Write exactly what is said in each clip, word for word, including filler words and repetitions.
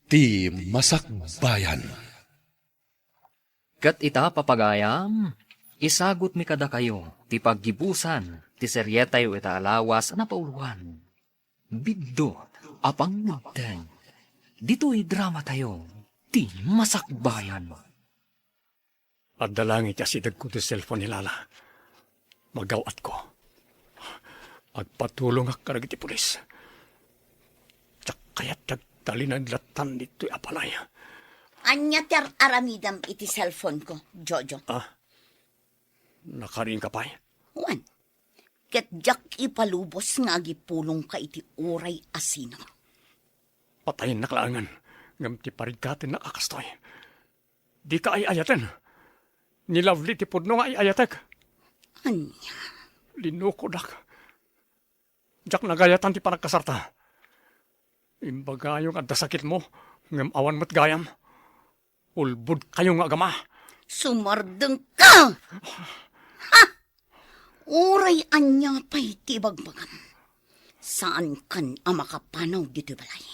Ti Masakbayan. Ket ita, papagayam, isagutmi kadakayo ti paggibusan ti serietayo ita a lawas a napauloan, Biddut a Pangngeddeng. Ditoy dramatayo, Ti Masakbayan. Adda laeng iti asidegko ti cellphone ni Lala. Magaw-atko. Agpatulongak kadagiti pulis. Diak kayat ti agtalinaed lattan ditoy a balay. Ania ti ar-aramidem iti cellphone ko, Jojo? Ah, nakariingka pay? Wen, ket diak ipalubos nga agipulongka iti uray a sino. Patayennak laengen, ngem ti parigatennak a kastoy. Dika ay-ayaten. Ni Lovely ti pudno nga ay-ayatek. Ania? Linukodak. Diak nagayatan ti panagkasarta. Imbagayo nga adda sakitmo, ngem awan met gayam. Ulbodkayo nga agama. Sumardengka! Ha! Uray ania pay ti ibagbagam, saankan a makapanaw ditoy balay.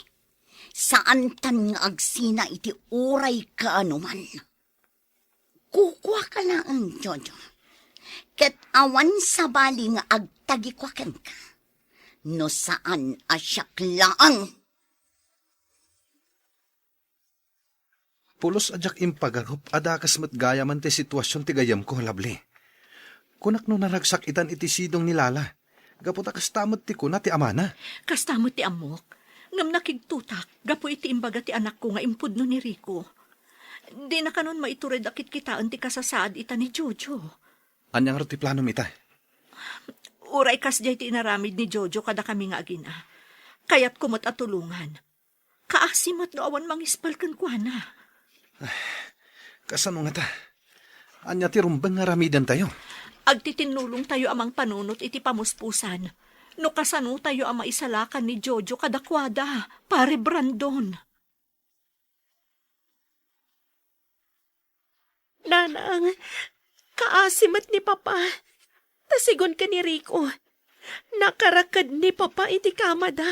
Saantan nga agsina iti uray kaanoman. Kukuaka laeng, Jojo. Ket awan sabali nga agtagikuak kenka, no saan a siak laeng. Pulos a diak impagarup a dakes met gayamen ti situasion ti gayyemko, Lovely. Kunak no naragsak itan iti sidong ni Lala, gapu ta kasta met ti kuna ti amana. Kasta met ti ammok, ngem nakigtotak gapu iti imbaga ti anakko nga impudno ni Rico. Dina kanon maitured a kitkitaen ti kasasaad ita ni Jojo. Ania ngarud ti planom ita? Uray kasdiay ti inaramid ni Jojo kadakami nga agina, kayatko met a tulongan. Kaasi met no awan mangispal kenkuana. Kasano ngata? Ania ti rumbeng nga aramidentayo? Agtitinnulongtayo a mangpanunot iti pamuspusan no kasanotayo a maisalakan ni Jojo kadakuada, Pare Brandon. Nanang, kaasi met ni Papa. Ta sigun ken ni Rico, nakaraked ni Papa iti kamada.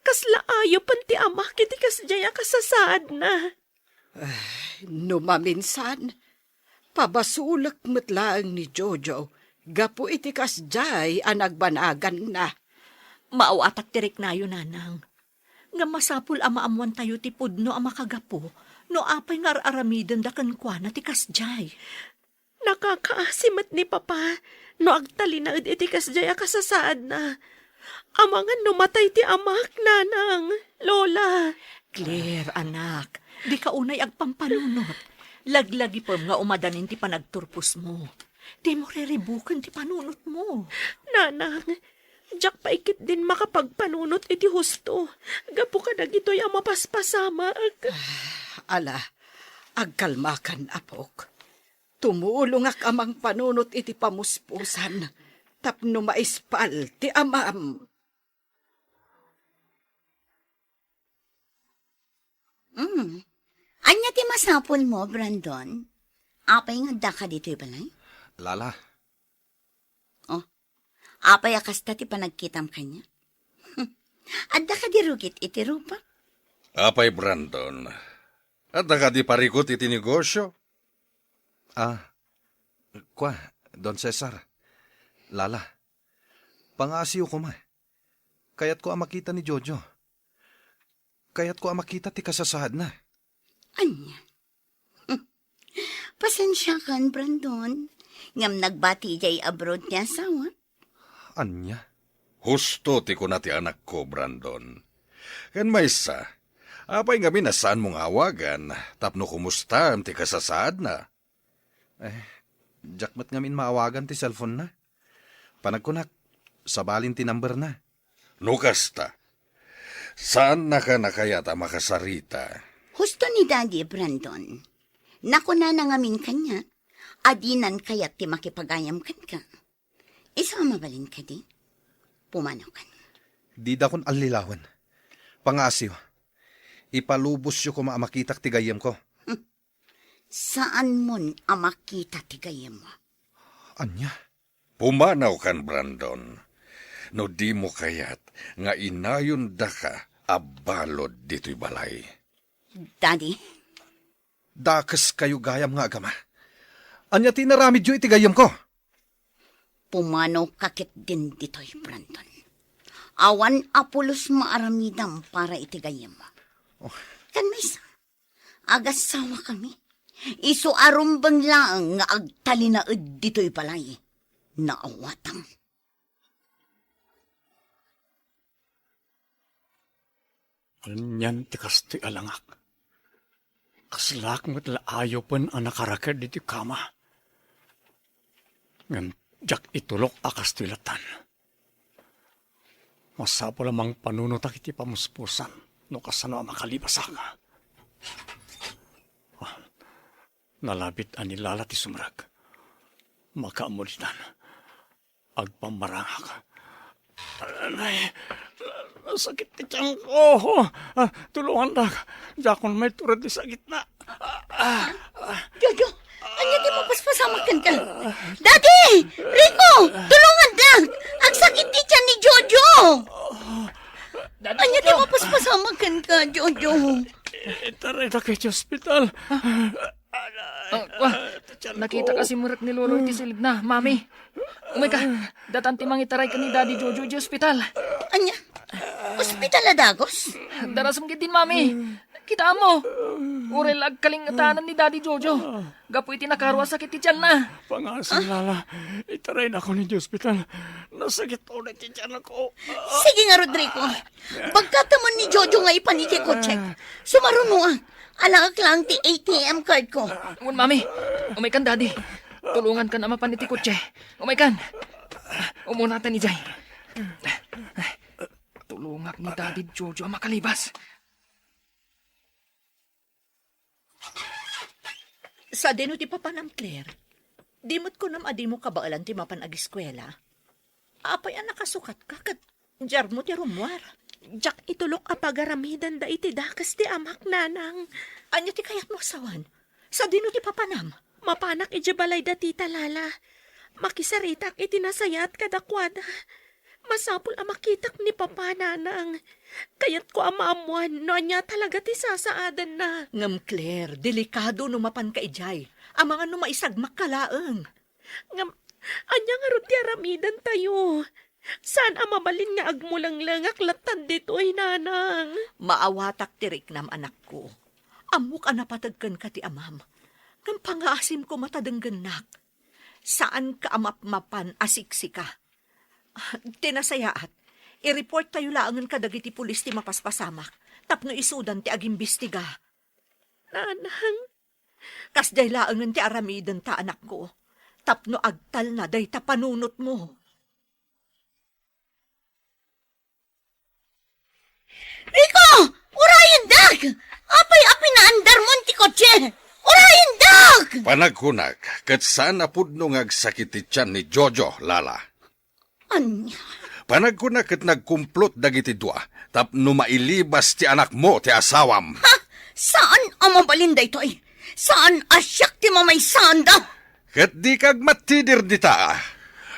Kasla ayopen ti amak iti kasdiay a kasasaadna. Ay, no maminsan, pabasolek met laeng ni Jojo gapu iti kasdiay a nagbanaganna. Maawatak ti riknayo, Nanang. Ngem masapul a maammoantayo ti pudno a makagapu no apay nga ar-aramidenda kenkuana ti kasdiay. Nakakaasi met ni Papa no agtalinaed iti kasdiay a kasasaadna. Amangan no matay ti amak, Nanang, Lola. Claire, anak, dika unay agpampanunot. Laglagipem nga umadanin ti panagturposmo. Dimo riribuken ti panunotmo. Nanang, diak pay ketdin makapagpanunot iti husto gapu kadagitoy a mapaspasamak. Ah, ala, agkalmakan, apok. Tumulongak a mangpanunot iti pamuspusan tapno maispal ti amam. Mm. Ania ti masapulmo, Brandon? Apay nga addaka ditoy balay? Lala. Oh, apay a kasta ti panagkitam kaniak? Adda kadi rugit iti rupa? Apay, Brandon, adda kadi parikut iti negosio? Ah, kua, Don Cesar, Lala, pangaasiyo koma. Kayatko a makita ni Jojo. Kayatko a makita ti kasasaadna. Ania? Pasensiakan, Brandon. Ngem nagbati idiay abroad ti asawa. Ania? Husto ti kuna ti anakko, Brandon. Ken maysa, apay ngamin a saanmo nga awagan tapno kumustaem ti kasasaadna? Eh, diak met ngamin maawagan ti cellphone-na. Panagkunak, sabalin ti number-na. No kasta, saannakan a kayat a makasarita? Husto ni Daddy, Brandon. Nakunana ngamin kaniak a dinan kayat ti makipagayam kenka. Isu a mabalin kadi? Pumanawkan. Didakon allilawen. Pangaasiyo. Ipalubosyo koma a makitak ti gayyemko. Saanmon a makita ti gayyemmo. Ania? Pumanawkan, Brandon. No dimo kayat nga inayondaka a balud ditoy balay. Daddy. Dakeskayo gayam nga agama. Ania ti inaramidyo iti gayyemko? Pumanoka ketdin ditoy, Brandon. Awan a pulos maaramidam para iti gayyem. Oh. Ken maysa, agasawakami. Isu a rumbeng laeng nga agtalinaed ditoy balay. Naawatam. Anian ti kastoy a langak? Kaslaak met la ayupen a nakaraked iti kama. Ngem diak itulok a kastoy latan. Masapul a mangpanunotak iti pamuspusan no kasano a makalibasak. Ah, nalabit a ni Lala ti sumrek. Makaammo ditan. Agpammarangak. Ay, nasakit ti tiyanko. Ah, tulongandak. Diakon maitured ti sakitna. Ah, ah, Jojo, ania ti mapaspasamak kenka? Daddy! Rico! Tulongandak! Agsakit ti tiyan ni Jojo! Ania ti mapaspasamak kenka, Jojo? Itarayda iti ospital. Ah, ah, nakita ka simrek ni Lolo iti silidna, Mami. Umayka, datan ti mangitaray ken ni Daddy Jojo iti ospital. Ania? Ospital a dagus? Darasem ketdin, Mami. Kitaem, uray la agkalingetanan ni Daddy Jojo gapu iti nakaro a sakit ti tianna. Pangasim, Lala. Itaraynakon iti ospital. Nasakit unay ti tianko. Sige nga, Rodrigo. Bagkatemon ni Jojo nga ipan iti kotsek. Sumarunoak. Alaek laeng ti A T M card ko. Wen, Mami. Umaykan, Daddy. Tulongankan a mapan iti kotse. Umaykan. Umunatan idiay. Tulongak ni Daddy Jojo a makalibas. Sadino ti papanam, Claire? Di met kunam a dimo kabaelan ti mapan agiskuela? Apay a nakasukatka ket diarmo ti rummuar? Diak itulok a pagaramidenda iti dakes ti amak, nanang. Ania ti kayatmo a sawen? Sadino ti papanam? Mapanak idiay balay da tita, Lala. Makisaritak iti nasayaat kadakuada. Masapul a makitak ni Papa, Nanang. Kayatko a maammoan no ania talaga ti sasaadenna. Ngem, Claire, delikado no mapanka idiay. Amangan no maisagmakka laeng. Ngem, ania ngarud ti aramidentayo? Saan a mabalin nga agmulenglengak latta ditoy, Nanang. Maawatak ti riknam, anakko. Ammok a napateg kenka ti amam. Ngem pangaasim koma ta denggennak. Saanka a mapmapan a siksika. Ti nasayaat, i-report tayo laengen kadagiti pulis ti mapaspasamak tapno isudan ti agimbestiga. Nanang. Kasdiay laengen ti aramidenta, anakko, tapno agtalna dayta panunotmo. Rico! Urayendak! Apay a pinaandarmon ti kotse? Urayendak! Panagkunak, ket saan a pudno nga agsakit ti tian ni Jojo, Lala. Ania? Panagkunak ket nagkumplot dagiti dua tapno mailibas ti anakmo ti asawam. Ha? Saan a mabalin daytoy? Saan a siak ti mamaysaanda? Ket dika agmatidir dita.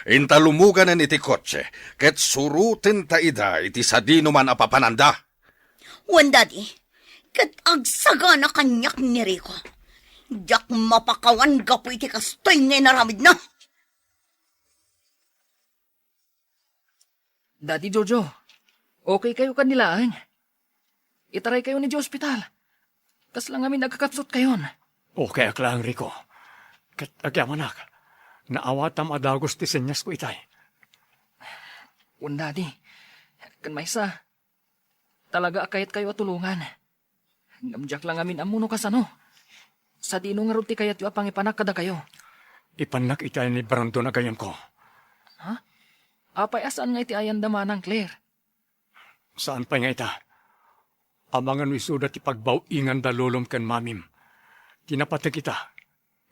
Inta lumuganen iti kotse, ket surotenta ida iti sadinoman a papananda. Wen, Daddy, ket agsagana kaniak ni Rico. Diak mapakawan gapu iti kastoy nga inaramidna. Daddy Jojo, okay kayo kanilaeng? Itaray kayo ni Joe ospital. Kasla ngamin agkakapsut kayon. Okay ak laeng, Rico. Ket agyamanak, naawatam a dagus ti senyas ko itay. Wen, Daddy. Ken maysa, talaga a kayat kayo a tulongan. Ngem diak la ngamin ammo no kasano. Sadino ngarud ti kayatyo a pangipanak kadakayo? Ipannak iti ayan ni Brandon a gayyemko. Ha? Apay a saan nga iti ayanda manang, Claire? Saan pay nga ita? Amangan no isuda ti pagbaw-ingan da lolom ken mamim. Ti napateg ita,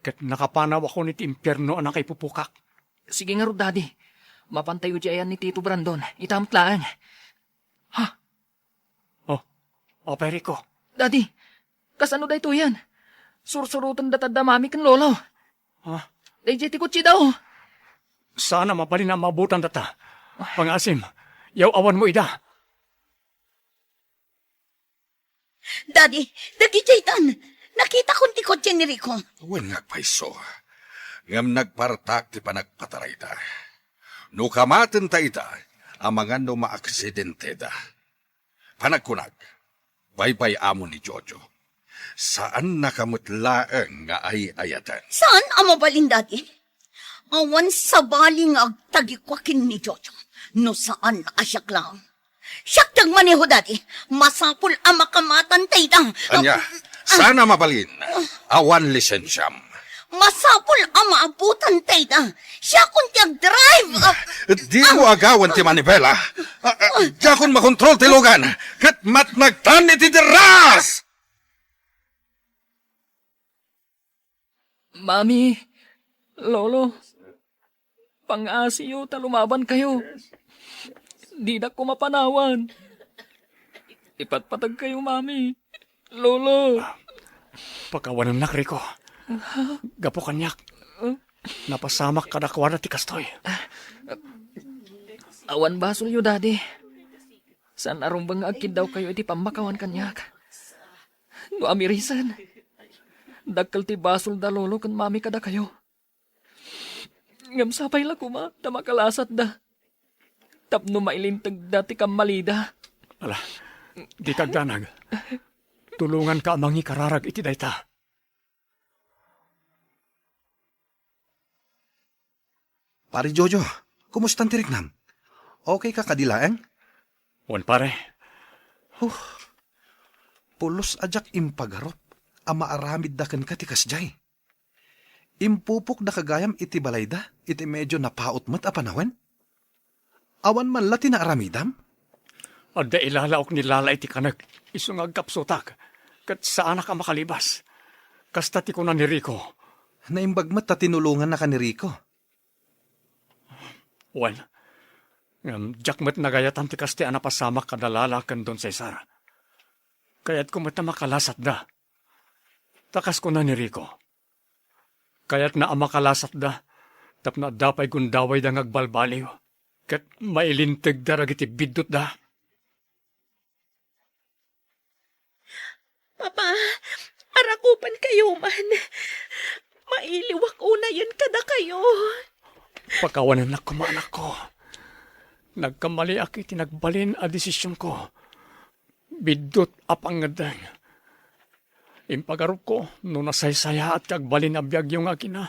ket nakapanawakon iti impierno a nakaipupukak. Sige ngarud, Daddy. Mapantayo iti ayan ni Tito Brandon. Ita met laeng. Ha? Oh, apay, Rico? Daddy, kasano daytoyen? Sursuroten data da mami ken lolo. Ha? Daydiay ti kotsi da, oh. Saan a mabalin a maabutan data. Pangaasim, yaw-awan mo ida. Adi, dagiti itan. Nakitakon ti kotse ni Rico. Wen nga agpayso. Ngem nagpartak ti panagpatarayda. No kamatenta ita, amangan no maaksidenteda. Panagkunak, baybay-am ni Jojo. Saannaka met laeng nga ay-ayaten. Saan a mabalin, Daddy? Awan sabali nga agtagikua ken ni Jojo. No saan a siak laeng. Siak ti agmaneho, Daddy. Masapul a makamatanta ida. Ania, saan a mabalin? Awan lisensiam. Masapul a maabutan ta ida. Siakon ti agdrive. Ah, Dimo agawan ti manibela. Ah, ah, diakon makontrol ti lugan. Ket matnagtan iti derras! Mami, Lolo, pangngasiyo ta lumabankayo. Didak koma panawan. Ipatpatagkayo, Mami. Lolo. Pakawanennak, Rico. Gapu kaniak, napasamak kadakuada ti kastoy. Awan basolyo, Daddy. Saan a rumbeng nga agkiddawkayo iti pammakawan kaniak. No amirisen, dakkel ti basolda Lolo ken Mami kadakayo. Ngem sapay la koma ta makalasatda tapno mailintegda ti kammalida. Ala, dika agdanag. Tulonganka a mangikararag iti dayta. Pare Jojo, kumustan ti riknam? Okay ka kadi laeng? Wen, pare. Huh. Pulos a diak impagarup a maaramidda kenka ti kasdiay. Impupokdaka gayam iti balayda iti medio napaut met a panawen? Awan man la ti naaramidam? Adda ilalaok ni Lala iti kanek, isu nga agkapsutak, ket saanak a makalibas. Kasta ti kuna ni Rico. Naimbag met ta tinulongannaka ni Rico. Wen, ngem diak met nagayatan ti kasta a napasamak kada Lala ken Don Cesar. Kayatko met a makalasatda. Ta kas kuna ni Rico, kayatna a makalasatda tapno adda pay gundawayda nga agbalbaliw ket mailintegda dagiti biddutda. Papa, arakupankayo man. Mailiwak unayen kadakayo. Pakawanennak koma, anakko. Nagkamaliak iti nagbalin a desisionko. Biddut a pangngeddeng. Impagarupko no nasaysayaat ti agbalin a biagyo nga agina,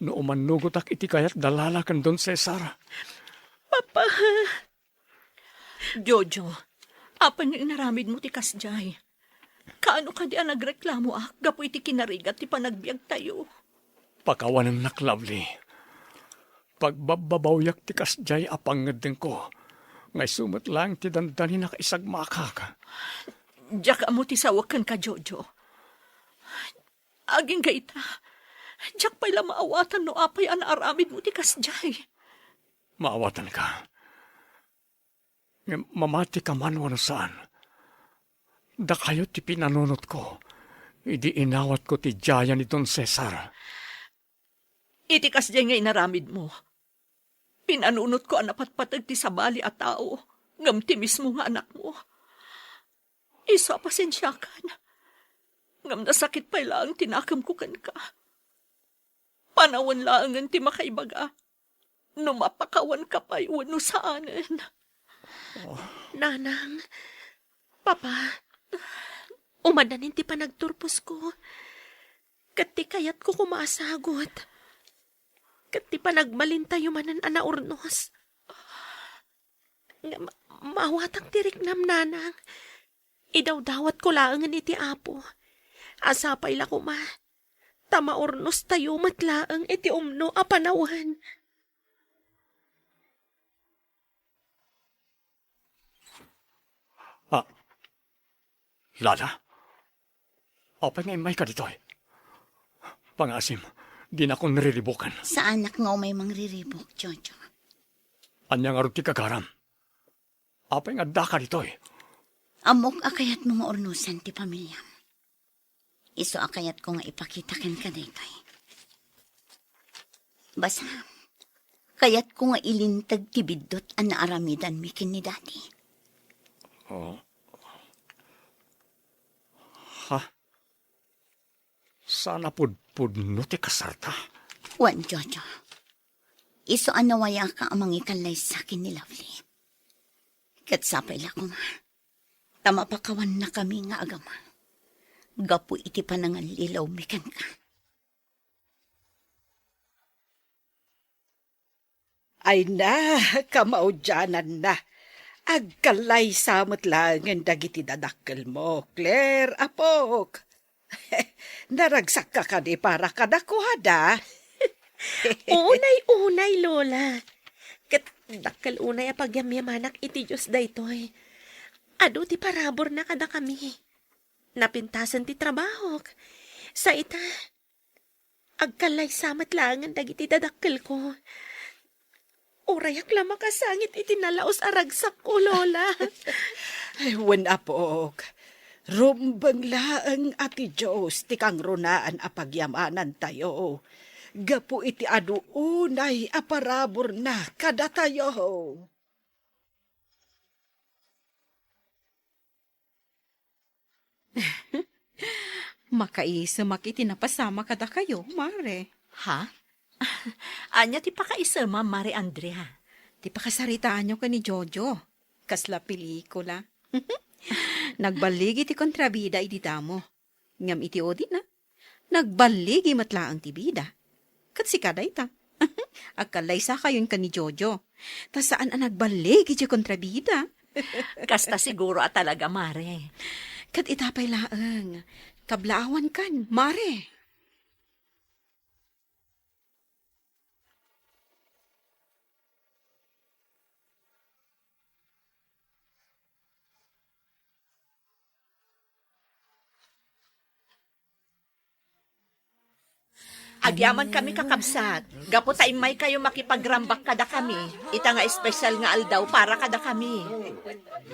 no umannugotak iti kayat da Lala ken Don Cesar. Papa. Jojo, apay nga inaramidmo ti kasdiay? Kaano kadi a nagreklamoak gapu iti kinarigat ti panagbiagtayo? Pakawanennak, Lovely. Pagbabbabawiak ti kasdiay a pangngeddengko, nga isu met laeng ti dandani nakaisagmakak. Diak ammo ti sawek kenka, Jojo. Agingga ita, diak pay la maawatan no apay a naaramidmo ti kasdiay. Maawatanka. Ngem mamati ka man wenno saan, dakayo ti pinanunotko idi inawatko ti diayan ni Don Cesar. Iti kasdiay nga inaramidmo, pinanunotko a napatpateg ti sabali a tao ngem ti mismo nga anakmo. Isu a pasensiakan, ngem nasakit pay laeng ti nakemko kenka. Panawen laengen ti makaibaga no mapakawanka pay wenno saanen. Nanang, Papa, umadanin ti panagturposko. Ket ti kayatko koma a sagut, ket ti panagbalintayo manen a naurnos. Ngem maawatak ti riknam, Nanang. Idawdawatko laengen iti Apo. A sapay la koma ta maurnostayo met laeng iti umno a panawen. Ah, Lala? Apay nga immayka ditoy? Pangngaasim, dinakon riribuken. Saanak nga umay mangriribuk, Jojo. Ania ngarud ti gagaram? Apay nga addaka ditoy? Ammok a kayatmo nga urnosen ti pamiliam. Isu a kayatko nga ipakita kenka daytoy. Basta, kayatko nga ilinteg ti biddut a naaramidanmi ken ni Daddy. Oh. Ha? Saan a pudpudno ti kasarta? Wen, Jojo. Isu a nawayak a mangikallaysa ken ni Lovely. Ket sapay la koma ta mapakawannakami nga agama gapu iti panangallilawmi kenka. Ay na, kamaudiananna. Agkallaysa met laengen dagiti dadakkelmo, Claire, apok. Naragsakka kadi para kadakuada? Unay-unay, Lola. Ket dakkel unay a pagyamyamanak iti Dios daytoy. Adu ti paraburna kadakami. Napintasen ti trabahok. Sa ita, agkallaysa met laengen dagiti dadakkelko. Urayak la makasangit iti nalaus a ragsakko, Lola. Ay, wen, apok. Rumbeng laeng a ti Dios ti kangrunaan a pagyamanantayo gapu iti adu unay a paraburna kadatayo. Makaisemak iti napasamak kadakayo, Mare. Ha? Ania ti pakaisemam, Mare Andrea? Ti pakasaritaanyo ken ni Jojo. Kasla pelikula. Nagballigi ti kontrabida idi damo. Ngem iti udina, nagballigi met laeng ti bida. Ket sika dayta. Agkallaysakayo inka ni Jojo. Ta saan a nagballigi ti kontrabida. Kasta siguro a talaga, Mare. Ket ita pay laeng, kablaawankan, Mare. Agyamankami, kakabsat, gapu ta immaykayo makipagrambak kadakami ita nga espesyal nga aldaw para kadakami.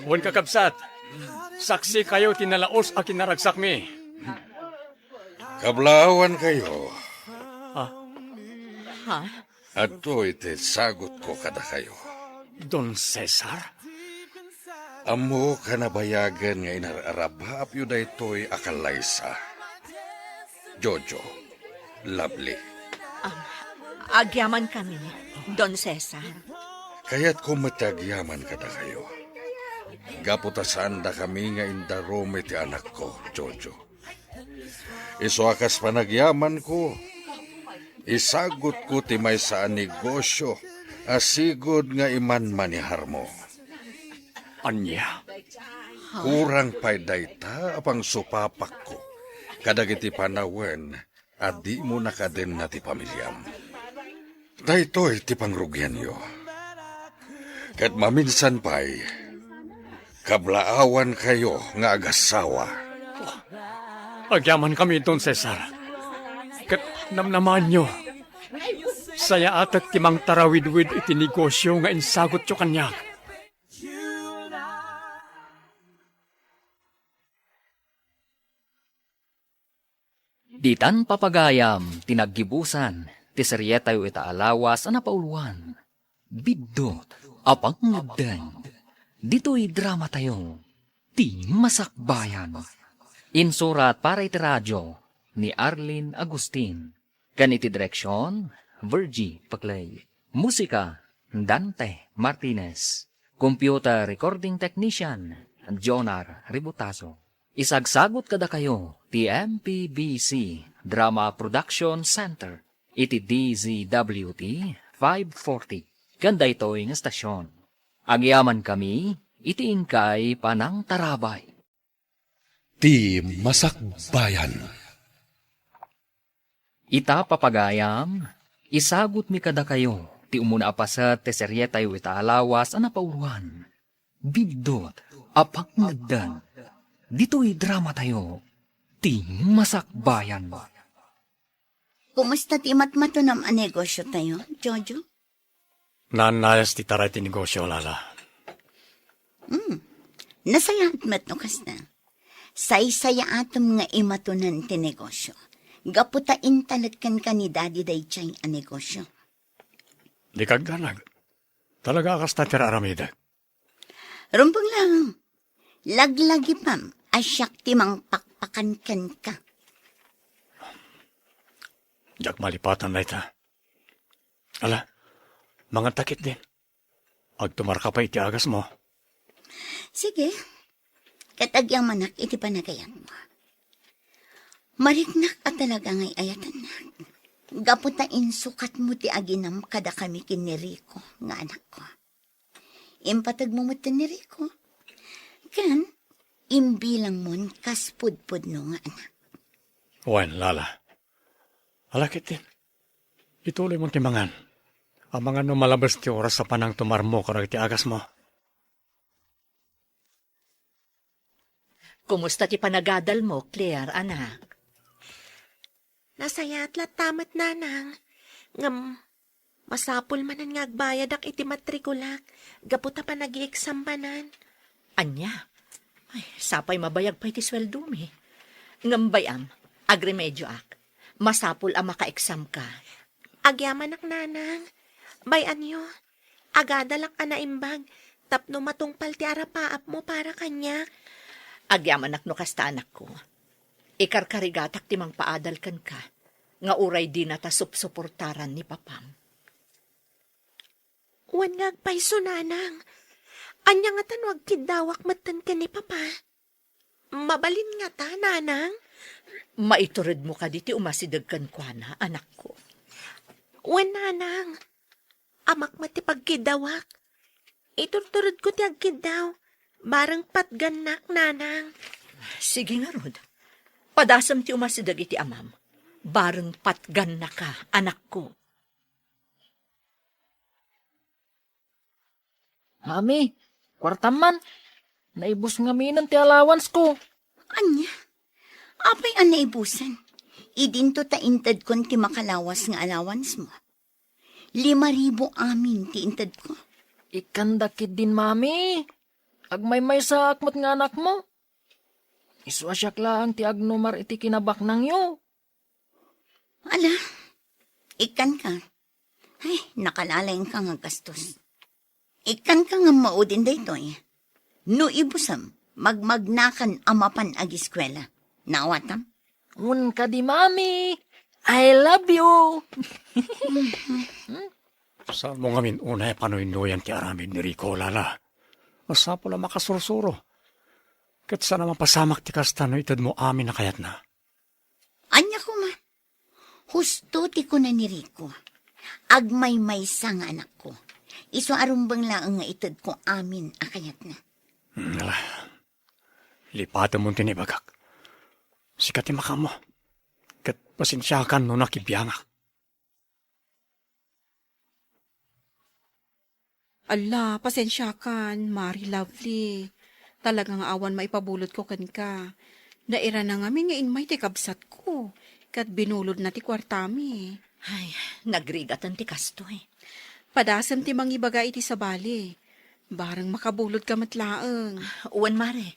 Wen, kakabsat, saksikayo ti nalaus a kinaragsakmi. Kablaawankayo. Ha? Ha? Adtoy ti sagutko kadakayo. Don Cesar? Ammok a nabayagen nga inar-arabaapyo daytoy a kallaysa. Jojo, Lovely. Ah, agyamankami, Don Cesar. Kayatko met ti agyaman kadakayo. Gapu ta saandakami nga indarum iti anakko, Jojo. Isu a kas panagyamanko, isagutko ti maysa a negosio a sigud nga imanmaneharmo. Ania? Kurang pay dayta a pangsupapakko kadagiti panawen a dimo nakadenna ti pamiliam. Daytoy ti pangrugianyo. Ket maminsan pay, kablaawankayo nga agasawa. Agyamankami, Don Cesar. Ket namnamaanyo, sayaatek ti mangtarawidwid iti negosio nga insagutyo kaniak. Ditan papagayam ti naggibusan ti serietayo ita a lawas a napauloan, Biddut a Pangngegdan. Ditoy dramatayo, Ti Masakbayan. Insurat para iti radio ni Arlene Agustin. Ken iti direksion, Virgie Paclay. Musika, Dante Martinez. Computer recording technician, Jonar Ributaso. Isagsagut kadakayo ti M P B C Drama Production Center iti D Z W T five forty ken daytoy nga estasion. Agyamankami iti inkay panangtarabay. Ti Masakbayan. Ita, papagayam, isagutmi kadakayo ti umuna a paset ti serietayo ita a lawas a napauloan, Biddut a Pangngegdan. Ditoy dramatayo, Ti Masakbayan. Kumusta ti matmatunam a negosiotayo, Jojo? Naannayas ti taray ti negosio, Lala. Hmm. Nasayaat met no kasta. Saysayaatem nga imatunan ti negosio. Gapu ta intalek kenka ni Daddy daydiay a negosio. Dika agdanag. Talaga a kasta ti ar-aramidek. Rumbeng laeng. Laglagipem a siak ti mangpak- pakankanka. Diak malipatan dayta. Ala, manganta ketdin. Agtumarka pay iti agasmo. Sige, ket agyamanak iti panagayatmo. Mariknak a talaga nga ay-ayatennak. Gapu ta insukatmo ti aginam kadakami ken ni Rico nga anakko. Impategmo metten ni Rico. Ken imbilangmon kas pudpudno nga anak. Wen, Lala. Ala ketdin. Ituloymon ti mangan. Amangan no malabes ti oras a panangtumarmo kadagiti agasmo. Kumusta ti panagadalmo, Claire, anak? Nasayaat latta met, nanang. Ngem, masapul manen nga agbayadak iti matrikulak, gapu ta panag-i-exam manen. Ania? Ay, sapay mabayag pay ti sueldomi. Ngem bay-am, agremedioak. Masapul a maka-exam ka. Agyamanak, nanang. Bay-anyo, agadalak a naimbag tapno matungpal ti arapaapmo para kaniak. Agyamanak no kasta, anakko. Ikarkarigatak ti mangpaadal kenka, nga uray dinata supsuportaran ni papam. Wen nga agpayso, nanang. Ania ngata no agkiddawak metten ken ni papa? Mabalin ngata, nanang? Maituredmo kadi ti umasideg kenkuana, anakko? Wen, nanang. Amak met ti pagkiddawak. Iturturedko ti agkiddaw. Bareng patgannak, nanang. Sige ngarud. Padasem ti umasideg iti amam. Bareng patgannaka, anakko. Mami, kuartam man. Naibus ngaminen ti allowance ko. Ania? Apay a naibusen? Idinto ta intedkon ti makalawas nga allowance mo. Lima ribu amin ti intedko. Ikkanda ketdin, Mami. Agmaymaysaak met nga anakmo. Isu a siak laeng ti agnumar iti kinabaknangyo. Ala, ikkanka. Ay, nakalalengka nga gastos. Ikkanka nga maudin daytoy. No ibusem, magmagnakan a mapan agiskuela. Naawatam? Wen kadi, Mami. I love you. Saan mo ngamin unay a panuy-nuyan ti aramid ni Rico, Lala? Masapul a makasursuro. Ket saan a mapasamak ti kasta no itedmo amin a kayatna. Ania koma? Husto ti kuna ni Rico. Agmaymaysa nga anakko. Isu a rumbeng laeng nga itedko amin a kayatna. Hmm, ala. Lipatemon ti naibagak. Sika ti makaammo. Ket pasensiakan no nakibiangak. Alla, pasensiakan, Mari Lovely. Talaga nga awan maipabulodko kenka. Nairana ngamin nga immay ti kabsatko, ket binulodna ti kuartami. Ay, nagrigaten ti kastoy. Padasem ti mangibaga iti sabali. Bareng makabulodka met laeng. Wen, Mare.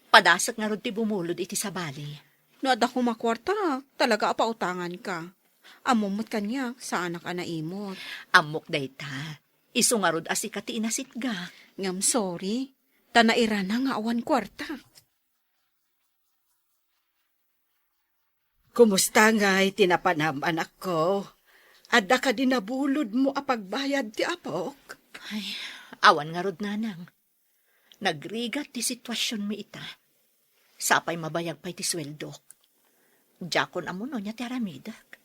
Padasek ngarud ti bumulod iti sabali. No adda koma kuarta, talaga a pautanganka. Ammom met kaniak, saanak a naimot. Ammok dayta. Isu ngarud a sika ti inasitga. Ngem sorry, ta nairana nga awan kuarta. Kumusta ngay ti napanam, anakko? Adda kadi nabulodmo a pagbayad ti apok? Ay, awan ngarud, nanang. Nagrigat ti situasionmi ita. Sapay mabayag pay ti sueldok. Diakon ammo no ania ti aramidek.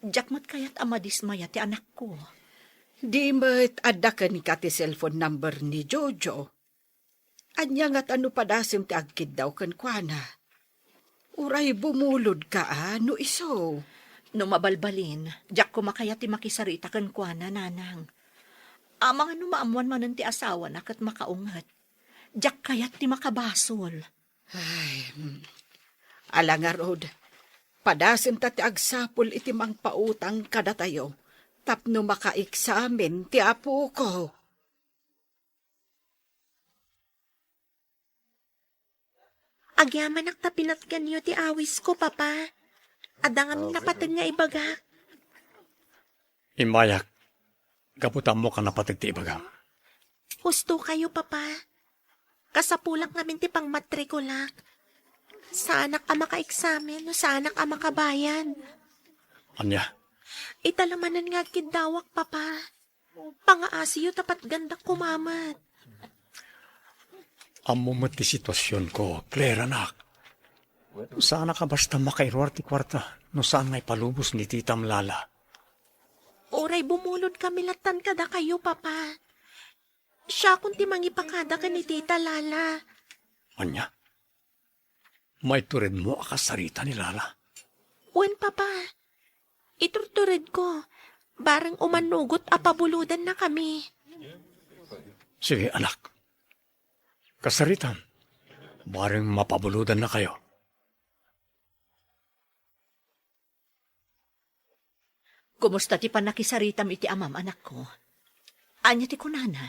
Diak met kayat a madismaya ti anakko. Di met adda kenka ti cellphone number ni Jojo? Ania ngata no padasem ti agkiddaw kenkuana? Uray bumulodka a no isu? No mabalbalin, diak koma kayat ti makisarita kenkuana, nanang. Amangan no maammoan manen ti asawana ket makaunget. Diak kayat ti makabasol. Ay, hmm. Ala ngarud, padasenta ti agsapul iti mangpautang kadatayo tapno makaeksamen ti apoko. Agyamanak ta pinatganyo ti awisko, Papa. Adda ngamin napateg nga ibagak. Immayak, gapu ta ammok a napateg ti ibagam. Husto kayo, Papa. Kasapulak ngamin ti pangmatrikulak. Saanak a makaeksamen no saanak a makabayad. Ania? Ita la manen nga agkiddawak, Papa. Pangaasiyo ta patgandak koma met. Ammom met ti situasionko, Claire, anak. Saanak a basta makairuar ti kuarta no saan nga ipalubos ni titam, Lala. Uray bumulodkami lattan kadakayo, Papa. Siakon ti mangipakada ken ni tita, Lala. Ania? Maituredmo a kasarita ni Lala? Wen, Papa. Iturturedko. Bareng umanugot a pabulodannakami. Sige, anak. Kasaritam. Bareng mapabulodannakayo. Kumusta ti pannakisaritam iti amam, anakko? Ania ti kunana?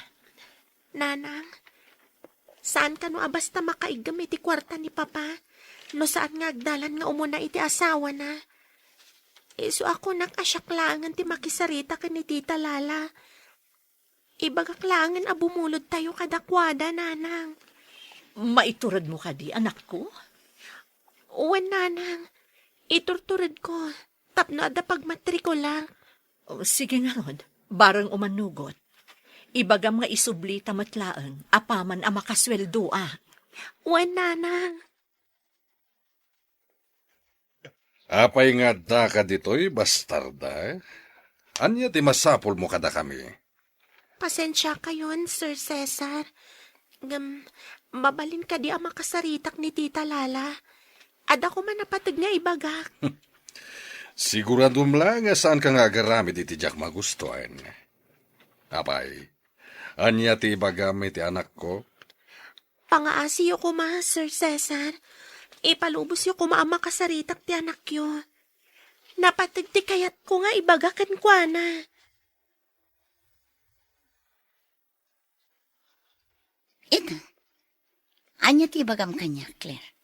Nanang, saan kano a basta makaiggem iti kuarta ni Papa no saan nga agdalan nga umuna iti asawana. Isu a kunak a siak laengen ti makisarita ken ni Tita Lala. Ibagak laengen a bumulodtayo kadakuada, Nanang. Maituredmo kadi, anakko? Wen, Nanang. Iturturedko tapno adda pagmatrikulak. O, sige ngarud, bareng umanugot. Ibagam nga isublita met laeng apaman a makasueldoak. Wen, Nanang. Apay nga addaka ditoy, bastarda? Ania ti masapulmo kadakami? Pasensiakayon, Sir Cesar. Ngem, mabalin kadi a makasaritak ni Tita Lala? Adda koma napateg nga ibagak. Siguradom la nga saanka nga agaramid iti diak magustuan. Apay, ania ti ibagam iti anakko? Pangaasiyo koma, Sir Cesar. Ipalubosyo koma a makasaritak ti anakyo. Napateg ti kayatko nga ibaga kenkuana. Ita, ania ti ibagam kaniak, Claire?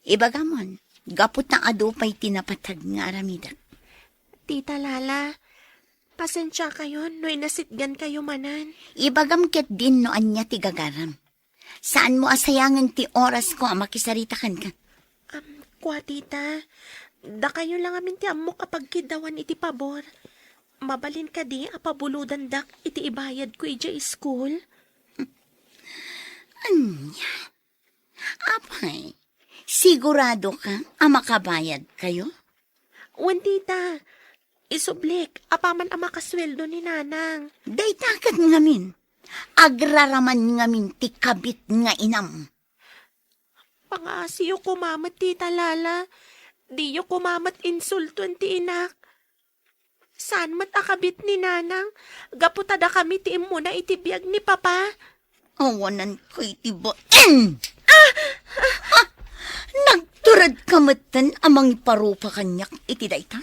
Ibagamon, gapu ta adu pay ti napateg nga aramidek. Tita Lala, pasensiakayon no inasitgankayo manen. Ibagam ketdin no ania ti gagaram. Saanmo a sayangen ti orasko a makisarita kenka. Am, kua, tita, dakayo la ngamin ti ammok a pagkiddawan iti pabor. Mabalin kadi a pabulodandak iti ibayadko idiay iskul? Ania? Apay, siguradoka a makabayadkayo? Wen, tita. Isublik, apaman a makasueldo ni Nanang. Dayta ket ngamin, agraraman ngamin ti kabit nga inam. Pangaasiyo koma met, Tita Lala. Diyo koma met insultoen ti inak. Saan met a kabit ni Nanang, gapu ta dakami ti immuna iti biag ni Papa. Awananko iti bain! Ah! Ah! Nagturedka metten a mangiparupa kaniak iti dayta?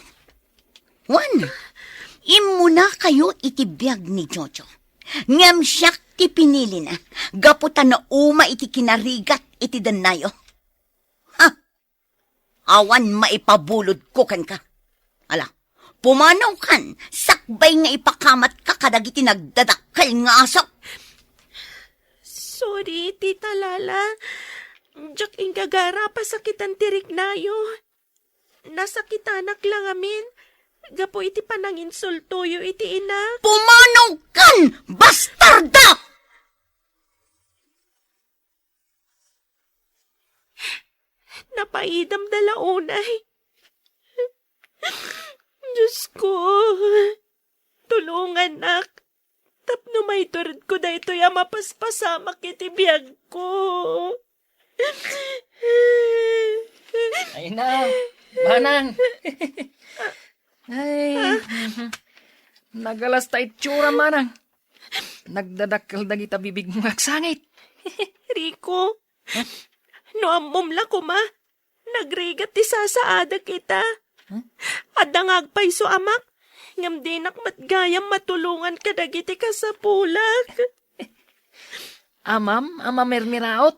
Wen, immunakayo iti biag ni Jojo. Ngem siak ti pinilina, gapu ta nauma iti kinarigat iti dennayo. Ha! Awan maipabulodko kenka. Ala, pumanawkan, sakbay nga ipakamatka kadagiti nagdadakkel nga aso. Sorry, Tita Lala. Diak inggagara a pasakitan ti riknayo. Nasakitanak la ngamin gapu iti pananginsultoyo iti inak. Pumanawkan, bastarda! Napaidam da la unay. Diosko, tulonganak tapno maituredko daytoy a mapaspasamak iti biagko. Ay na, manang. Ay, nagalas ta itsura, manang. Nagdadakkel dagita bibig nga agsangit. Rico, no ammom la koma, nagrigat ti sasaadak ita. Huh? Adda nga agpayso amak, ngem dinak met gayam matulongan kadagiti kasapulak. Amam a mamirmiraot.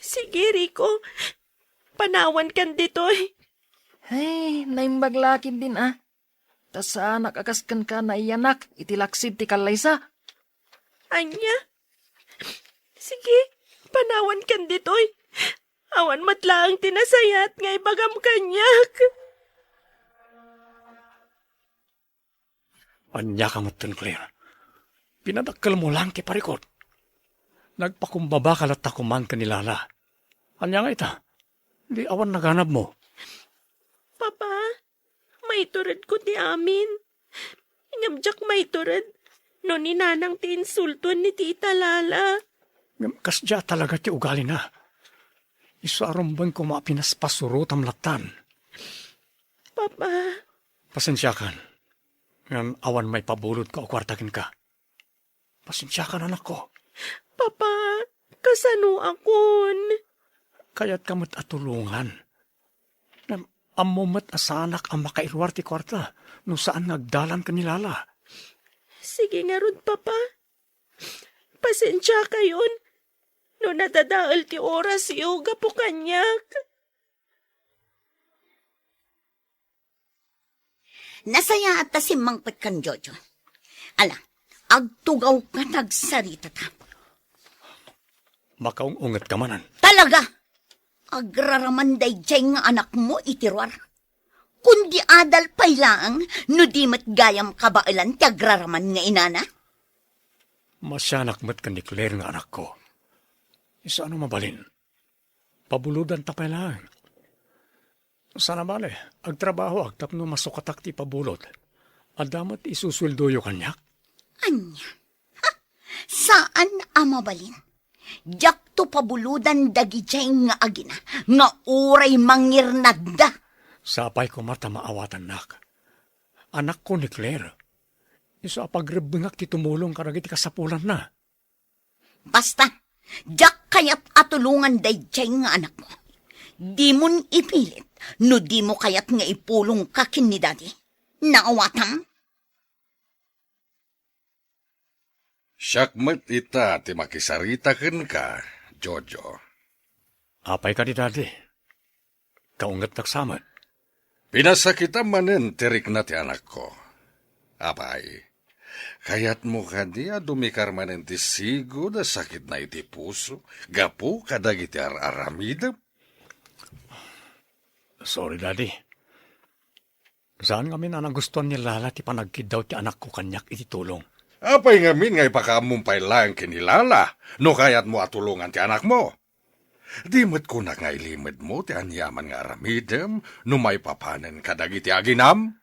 Sige, Rico. Panawankan ditoy. Ay, naimbag la ketdin a. Ta saanak a kas kenka naiyanak iti laksid ti kallaysa. Ania? Sige, panawankan ditoy. Awan met laeng ti nasayaat nga ibagam kaniak. Ania ka metten, Claire? Pinadakkelmo laeng ti parikut. Nagpakumbaba ka latta koman ken ni Lala. Ania nga ita? Di awan naganabmo? Papa, maituredko ti amin. Ngem diak maitured no ni Nanang ti insultuan ni Tita Lala. Ngem kasdiay talaga ti ugalina. Isu a rumbeng koma a pinaspasurotam lattan. Papa. Pasensiakan. Ngem awan maipabulodko a kuarta kenka. Pasensiakan, anakko. Papa, kasanoakon? Kayatka met a tulongan. Ngem ammo met a saanak a makairuar ti kuarta no saan nga agdalan ken ni Lala. Sige ngarud, Papa. Pasensiakayon no nadadael ti orasyo gapu kaniak. Nasayaat ta simmangpet kan Jojo. Ala, agtugawka ta agsaritata. Makaung-ungetka manen. Talaga! Agraraman daydiay nga anakmo iti ruar. Kundi adal pay laeng no di met gayam kabaelan ti agraraman nga inana. Masianak met ken ni Claire nga anakko. Isu a no mabalin, pabulodanta pay laeng. Saan a bale, agtrabahoak tapno masukatak ti ipabulod. Adda met isusueldoyo kaniak. Ania? Ha? Saan a mabalin? Diakto pabulodan dagidiay nga agina nga uray mangirnadda. Sapay koma ta maawatannak. Anakko ni Claire. Isu a pagrebbengak ti tumulong kadagiti kasapulanna. Basta, diak kayat a tulongan daydiay nga anakmo. Dimon ipilit no dimo kayat nga ipulongka ken ni Daddy. Naawatam? Siak met ita ti makisarita kenka, Jojo. Apay kadi, Daddy? Kaungetnak sa met. Pinasakitam manen ti rikna ti anakko. Apay, kayatmo kadi a dumikar manen ti sigud a sakitna iti puso gapu kadagiti ar-aramidem? Sorry, Daddy. Saan ngamin a nagustuan ni Lala ti panagkiddaw ti anakko kaniak iti tulong. Apay ngamin nga ipakaammom pay laeng ken ni Lala no kayatmo a tulongan ti anakmo? Di met kunak nga ilimedmo ti aniaman nga aramidem no maipapanen kadagiti aginam?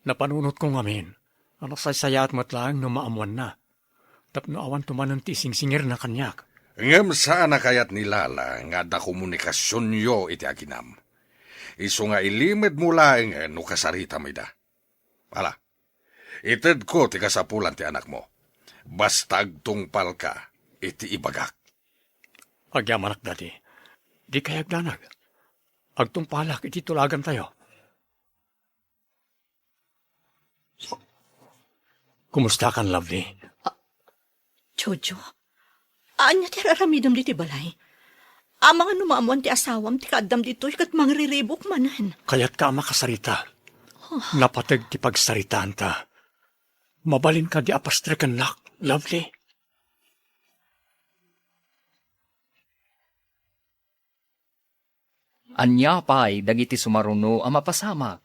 Napanunotko ngamin a nasaysayaat met laeng no maammoanna, tapno awanto manen ti isingsingirna kaniak. Ngem saan a kayat ni Lala nga adda komunikasionyo iti aginam. Isu nga ilimedmo laengen no kasaritam ida. Ala, itedko ti kasapulan ti anakmo. Basta agtungpalka iti ibagak. Agyamanak, Daddy. Dikay agdanag. Agtungpalak iti tulagantayo. Kumustakan, Lovely? Ah, Jojo, ania ti ar-aramidem ditoy balay? Amangan no maammoan ti asawam ti kaaddam ditoy ket mangriribuk manen. Kayatka a makasarita. Napateg ti pagsaritaanta. Mabalin kadi a pastrekennak, Lovely? Ania pay dagiti sumaruno a mapasamak?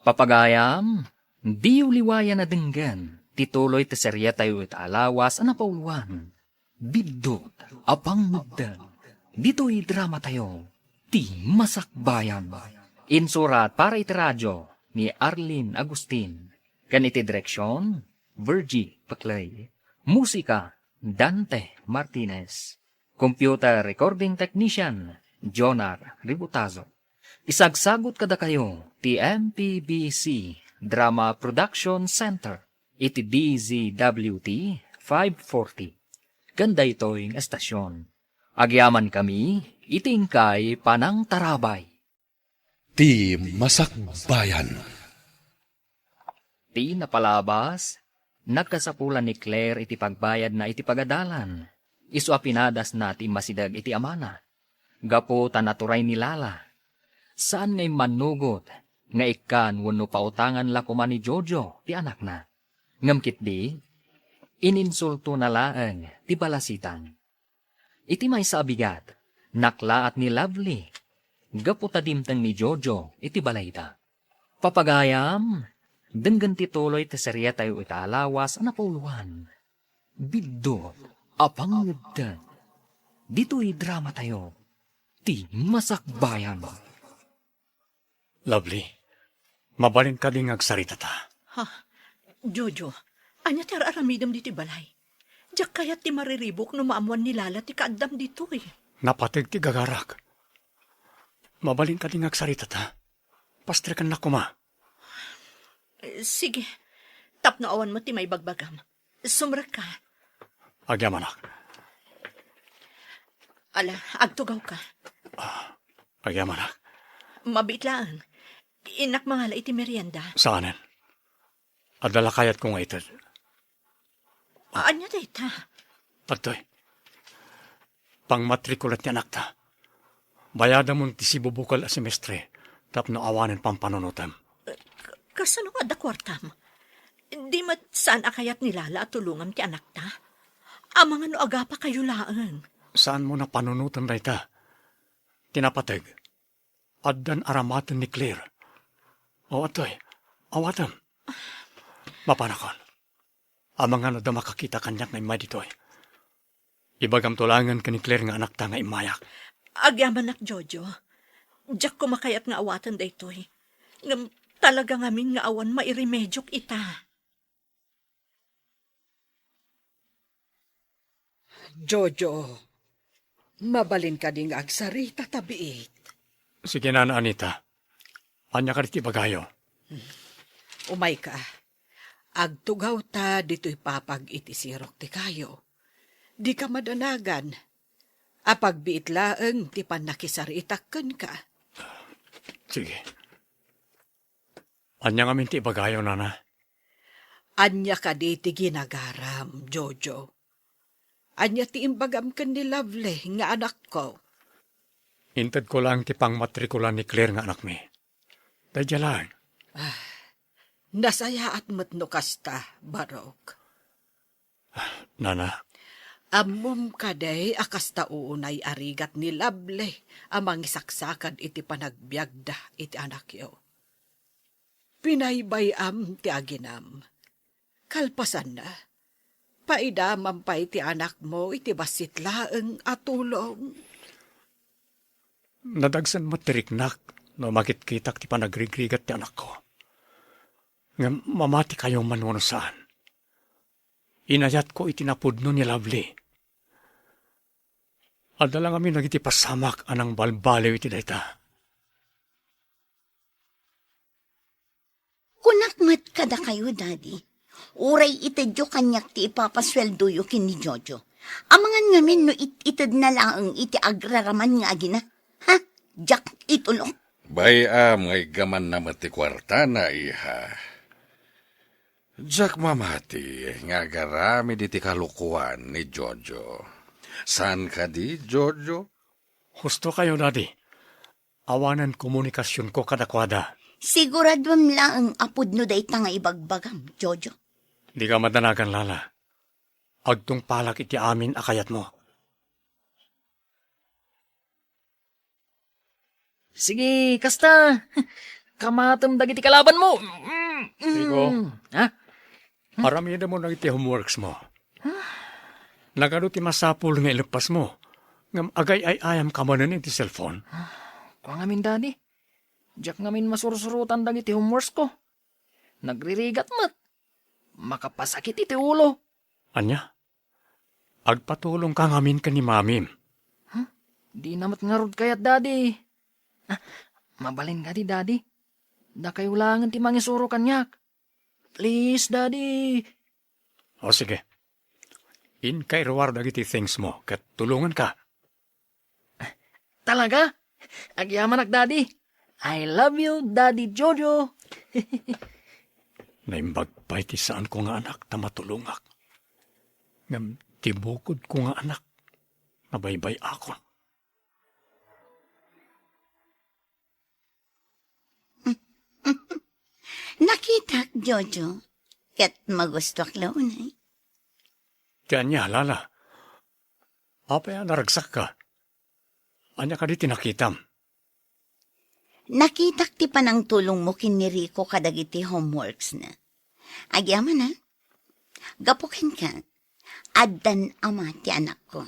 Papagayam, diyo liwayan a denggen ti tuloy ti serietayo ita a lawas a napauluan, Biddut a Pangngegdan, ditoy dramatayo, Ti Masakbayan. Insurat para iti radio ni Arlene Agustin, ken iti direksion, Virgie Paclay. Musika, Dante Martinez. Computer recording technician, Jonar Ributazo. Isagsagut kadakayo ti M P B C Drama Production Center iti D Z W T five forty. Ken daytoy nga estasyon, agyamankami iti inkay panangtarabay. Ti Masakbayan. Ti napalabas, nagkasapulan ni Claire iti pagbayadna iti pagadalan, isu a pinadasna ti immasideg iti amana. Gapu ta naturay ni Lala, saan nga immannugot nga ikkan wenno pautangan la koma ni Jojo ti anakna. Ngem ketdi, ininsultona laeng ti balasitan. Iti maysa a bigat, Naklaat ni Lovely gapu ta dimteng ni Jojo iti balayda. Papagayam, denggen ti tuloy ti serietayo ita a lawas a napauluan. Biddut a pangngegdeng. Ditoy dramatayo, ti Masakbayan. Lovely, mabalin kadi nga agsaritata? Ha? Jojo, ania ti ar-aramidem ditoy balay? Diak kayat ti mariribuk no maammuan ni Lala ti kaaddam ditoy. Napateg ti gagarak. Mabalin kadi nga agsaritata? Pastrekannak koma. Eh, sige. Tapno awan met ti maibagbagam. Sumrekka. Agyamanak. Ala, agtugawka. Ah, agyamanak. Mabiit laeng. Innak mangala iti merienda. Saanen. Adda la kayatko nga ited. Ania dayta? Adtoy. Pangmatrikula ti anakta. Bayadamon ti sibubukel a semestre tapno awanen pampanunotem. Ka-, kasano nga adda kuartam? Di met saan a kayat ni Lala a tulongam ti anakta? Amangan no agapakayo laeng. Saanmo a panunoten dayta? Ti napateg, addan aramaten ni Claire. O, adtoy, awatem. Mapanakon. Amangan no adda makakita kaniak nga immay ditoy. Ibagamto laengen ken ni Claire nga anakta nga immayak. Agyamanak, Jojo. Diak koma kayat nga awaten daytoy. Ngem talaga ngamin nga awan mairemediok ita. Jojo, mabalin kadi nga agsarita ta biit? Sige, Nana Anita. Ania kadi ti ibagayo? Umayka. Agtugawta ditoy papag iti sirok ti kayo. Dika madanagan. Apagbiit laeng ti pannakisaritak kenka. Sige. Ania ngamin ti ibagayo, Nana? Ania kadi ti ginagaram, Jojo? Ania ti imbagam ken ni Lovely nga anakko? Intedko laeng ti pangmatrikulan ni Claire nga anakmi. Daydiay laeng. Ah, nasayaat met no kasta, Barok. Nana. Ammom kadi a kasta unay a rigat ni Lovely a mangisaksakad iti panagbiagda iti anakyo. Pinaybay-am ti aginam. Kalpasanna, paidamam pay ti anakmo iti bassit laeng a tulong. Nadagsen met ti riknak no makitkitak ti panagrigat ti anakko. Ngem mamatikayo man wenno saan, inayatko iti napudno ni Lovely. Adda la ngamin dagiti pasamak a nangbalbaliw iti dayta. Kunak met kadakayo, Daddy, uray itedyo kaniak ti ipapasueldoyo ken ni Jojo. Amangan ngamin no it-itedna laeng iti agraraman nga agina. Ha? Diak itulok. Bay-am nga iggamanna met ti kuartana, iha. Diak mamati nga agaramid iti kalokoan ni Jojo. Saan kadi, Jojo? Husto kayo, Daddy. Awanen komunikasionko kadakuada. Siguraduem laeng a pudno dayta nga ibagbagam, Jojo. Dika madanagan, Lala. Agtungpalak iti amin a kayatmo. Sige, kasta. Kamatem dagiti kalabanmo. Rico. Ha? Aramidem dagiti homeworks mo. Nagadu ti masapul nga ileppasmo, ngem agay-ay-ayam ka manen iti cellphone. Kua ngamin, Daddy. Diak ngamin masursurotan dagiti homeworks ko. Nagririgat met. Makapasakit iti ulo. Ania? Agpatulongka ngamin ken ni Mamim. Huh? Dina met ngarud kayat, Daddy. Ah, mabalin kadi, Daddy? Dakayo laengen ti mangisuro kaniak. Please, Daddy. O, sige. Inka iruar dagiti things mo, ket tulonganka. Talaga? Agyamanak, Daddy. I love you, Daddy Jojo. Naimbag pay ti saanko nga anak ta matulongak. Ngem ti bukodko nga anak, nabaybay-akon. Nakitak, Jojo, ket magustuak la unay. Ti ania, Lala? Apay a naragsakka? Ania kadi ti nakitam? Nakitak ti panangtulongmo ken ni Rico kadagiti homeworks na. Agyamanak, gapu kenka, addan ama ti anakko.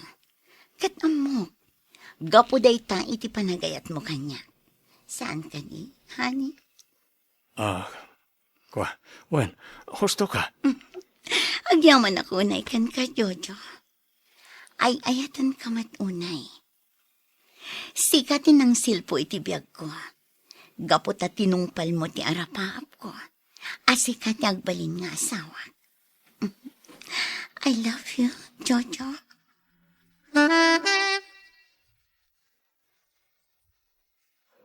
Ket ammok, gapu dayta iti panagayatmo kaniak. Saan kadi, honey? Ah, kua, wen, husto ka. Agyamanak unay kenka, Jojo. Ay-ayatenka met unay. Sika ti nangsilpo iti biagko. Gapu ta tinungpalmo ti arapaapko. A sika ti agbalin nga asawak. I love you, Jojo.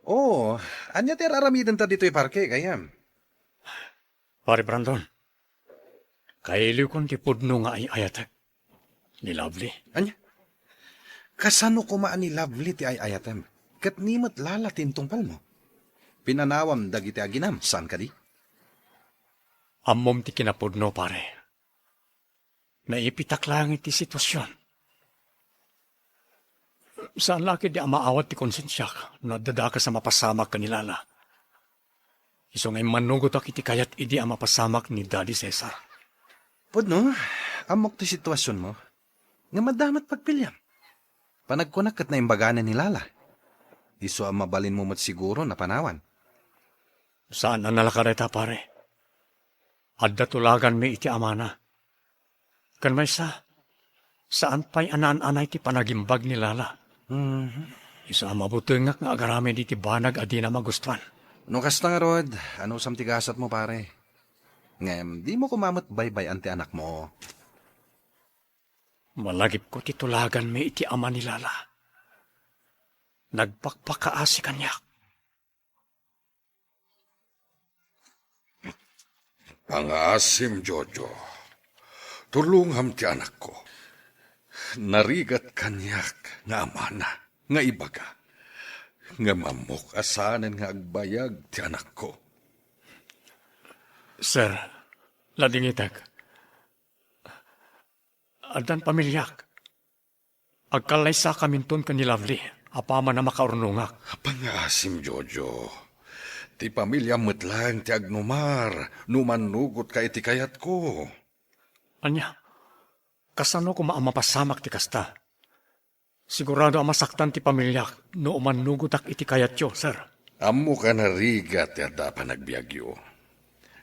Oh, ania ti ar-aramidenta ditoy parke, gayyem? Pare Brandon, kailiwkon ti pudno nga ay-ayatek. Ni Lovely. Ania? Kasano koma a ni Lovely ti ay-ayatem? Ket ni met Lala ti intungpalmo? Pinanawam dagiti aginam, saan kadi? Ammom ti kinapudno, pare. Naipitak laeng iti situasion. Saan la ketdi a maawat ti konsensiak no adda dakes a mapasamak ken ni Lala. Isu nga immannugotak iti kayat idi a mapasamak ni Daddy Cesar. Pudno, ammok ti situasionmo. Ngem adda met pagpiliam. Panagkunak ket naimbaganen ni Lala. Isu a mabalinmo met siguro a panawan. Saan a nalaka dayta, pare. Adda tulaganmi iti amana. Ken maysa, saan pay a naan-anay ti panagimbag ni Lala. Mhm. Isu a mabutengak nga agaramid iti banag a dina magustuan. No kasta ngarud, anusam ti gasatmo, pare? Ngem, dimo koma met baybay-an ti anakmo. Malagipko ti tulaganmi iti ama ni Lala. Nagpakpakaasi kaniak. Pangaasim, Jojo. Tulongam ti anakko. Narigat kaniak nga amana nga ibaga. Ngem ammok a saanen nga agbayag ti anakko. Sir, ladingitek. Addan pamiliak. Agkallaysakaminton ken ni Lovely, apaman a makaurnongak. Pangaasim, Jojo. Ti pamiliam met laeng ti agnumar no mannugotka iti kayatko. Ania? Kasano koma a mapasamak ti kasta? Sigurado a masaktan ti pamiliak no umannugotak iti kayatyo, sir. Ammok a narigat ti adda a panagbiagyo.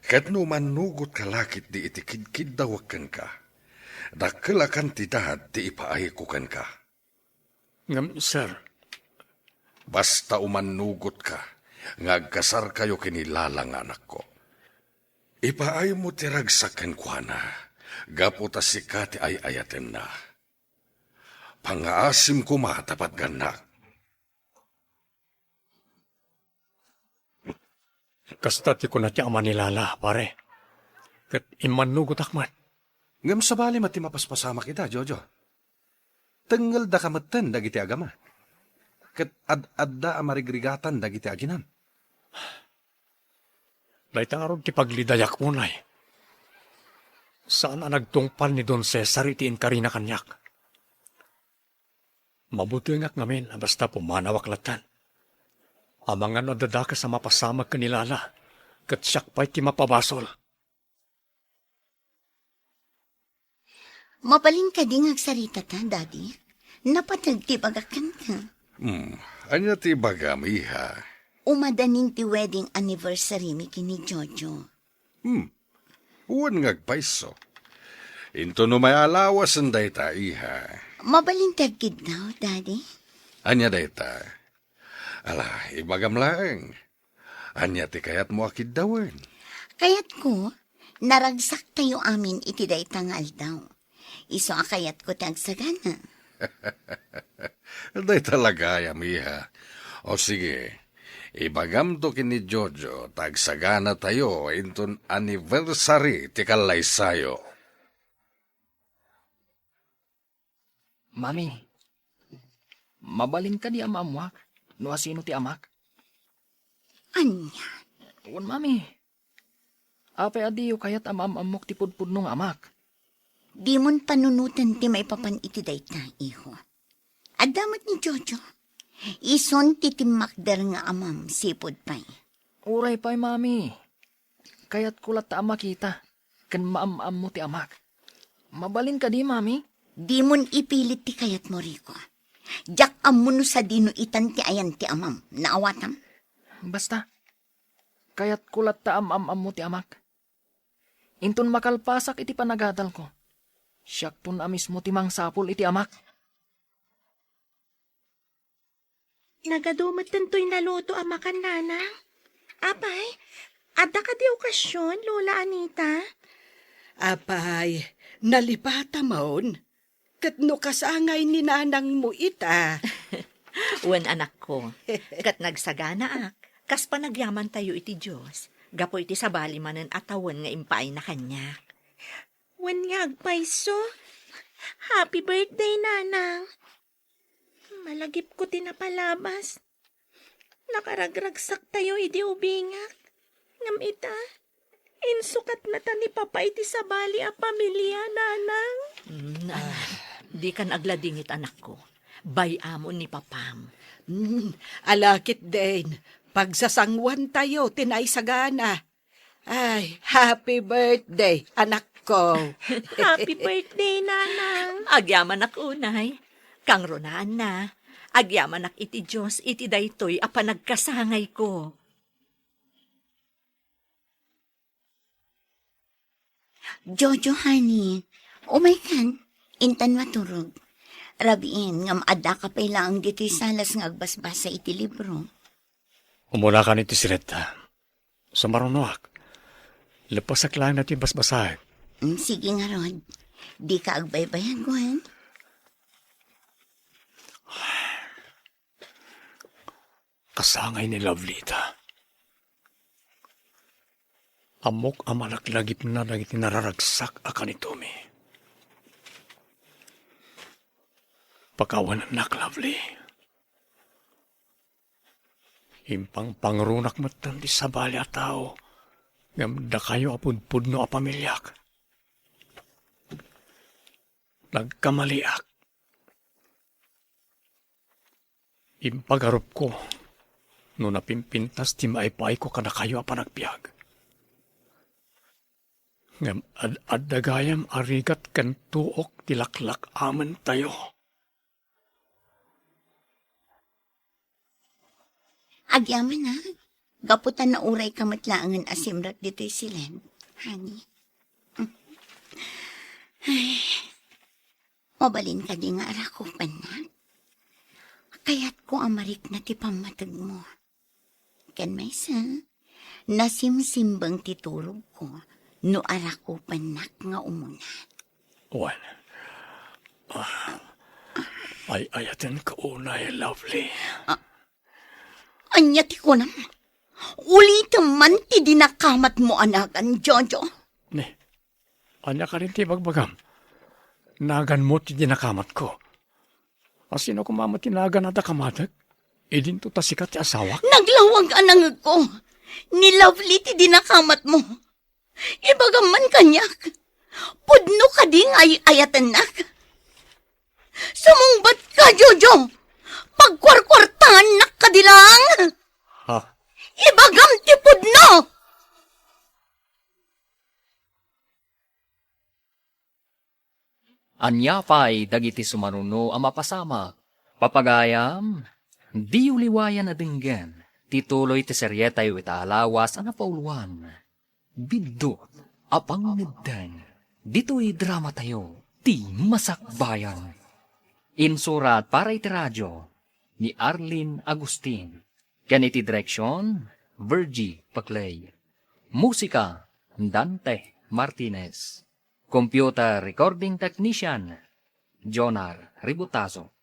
Ket no umannugotka la ketdi iti kidkiddawek kenka, dakkel a kantidad ti ipaayko kenka. Ngem, sir. Basta umannugotka nga agkasarkayo ken ni Lala nga anakko. Ipaaymo ti ragsak kenkuana, gapu ta sika ti ay-ayatenna. Pangaasim koma ta patgannak. Kasta ti kuna ti ama ni Lala, pare. Ket immannugotak met. Ngem sabali met ti mapaspasamak ida, Jojo. Tengngeldaka metten dagiti agama. Ket ad-adda a marigrigatan dagiti aginam. Dayta ngarud ti paglidayak unay. Saan a nagtungpal ni Don Cesar iti inkarina kaniak. Mabutengak ngamin a basta pumanawak latta. Amangan no adda dakes a mapasamak ken ni Lala, ket siak pay ti mapabasol. Mabalin kadi nga agsaritata, Daddy? Napateg ti ibagak kenka. Hmm, ania ti ibagam, iha? Umadanin ti wedding anniversary mi ken ni Jojo. Hmm, wen nga agpayso. Inton umay a lawasen dayta, iha. Mabalin ti agkiddaw, Daddy? Ania dayta? Ala, ibagam laeng. Ania ti kayatmo a kiddawen? Kayatko, naragsaktayo amin iti dayta nga aldaw. Isu a kayatko ti agsagana. Dayta la gayam, iha. O sige, ibagamto ken ni Jojo ta agsaganatayo inton anniversary ti kallaysayo. Mami, mabalin kadi a maammoak no asino ti amak? Ania? Wen, Mami. Apay a diyo kayat a maam-ammok ti pudpudno nga amak? Dimon panunoten ti maipapan iti dayta, iho. Adda met ni Jojo. Isun ti timmakder nga amam, sipud pay. Uray pay, Mami. Kayatko latta a makita ken maam-ammo ti amak. Mabalin kadi, Mami? Dimon ipilit ti kayatmo, Rico. Diak ammo no sadino itan ti ayan ti amam. Naawatam? Basta, kayatko latta a maam-ammo ti amak. Inton makalpasak iti panagadalko, siakton a mismo ti mangsapul iti amak. Nagadu met daytoy naluto a makan, Nanang. Apay, adda kadi okasion, Lola Anita? Apay, nalipatamon. Ket no kasangay ni nanangmo ita? Wen, anakko, ket nagsaganaak, kas panagyamantayo iti Dios, gapu iti sabali manen a tawen nga impaayna kaniak. Wen nga agpayso. Happy birthday, Nanang. Malagipko ti napalabas. Nakaragragsaktayo idi ubingak. Ngem ita, insukatna ta ni Papa iti sabali a pamilia, Nanang. Mm, anak, dikan agladingit, anakko. Bay-amon ni Papam. Mm, ala ketdin, pagsasanguantayo ti naisagana. Ay, happy birthday, anakko. Happy birthday, Nanang. Agyamanak unay. Kangrunaanna, agyamanak iti Dios iti daytoy a panagkasangayko. Jojo, honey, umaykan. Intan maturog. Rabiin, ngem addaka pay laeng ditoy salas nga agbasbasa iti libro. Umunakan iti siletta. Sumarunoak. Leppesek laeng daytoy basbasaek. Mm, sige ngarud. Dika agbaybayag, wen? Kasangay ni Lovely ita. Ammok a malaglagipna dagiti nararagsak a kanitomi. Pakawanennak, Lovely. Impangpangrunak metten ti sabali a tao, ngem dakayo a pudpudno a pamiliak. Nagkamaliak. Impagarupko no napimpintas ti maipayko kadakayo a panagbiag. Ngem ad-adda gayam a rigat ken tuok ti laklak-amentayo. Agyamanak, gapu ta naurayka met laengen a simrek ditoy siled, honey. Ay, mabalin kadi nga arakupannak? Kayatko a marikna ti pammategmo. Ken maysa, nasimsimbeng ti turogko no arakupannak nga umuna. Wen. Ah, ay-ayatenka unay, Lovely. Ah, ania ti kunam? Ulitem man ti dinakamatmo a nagan, Jojo. Ne, ania kadin ti ibagbagam? Naganmo ti dinakamatko. A sino koma met ti nagan a dakamatek? Idinto ta sika ti asawak? Naglawag a nangegko. Ni Lovely ti dinakamatmo. Ibagam man kaniak. Pudno kadi nga ay-ayatennak? Sumungbat ka, Jojo. Pagkuarkuartaannak kadi laeng. Ha? Ibagam ti pudno! Ania pay dagiti sumaruno a mapasamak? Papagayam, diyo liwayan a denggen ti tuloy ti serietayo ita a lawas a napauluan, Biddut a Pangngeddeng, ditoy dramatayo, Ti Masakbayan. Insurat para iti radio ni Arlene Agustin, ken iti direksion, Virgie Paclay. Musika, Dante Martinez. Computer recording technician, Jonar Ributazo.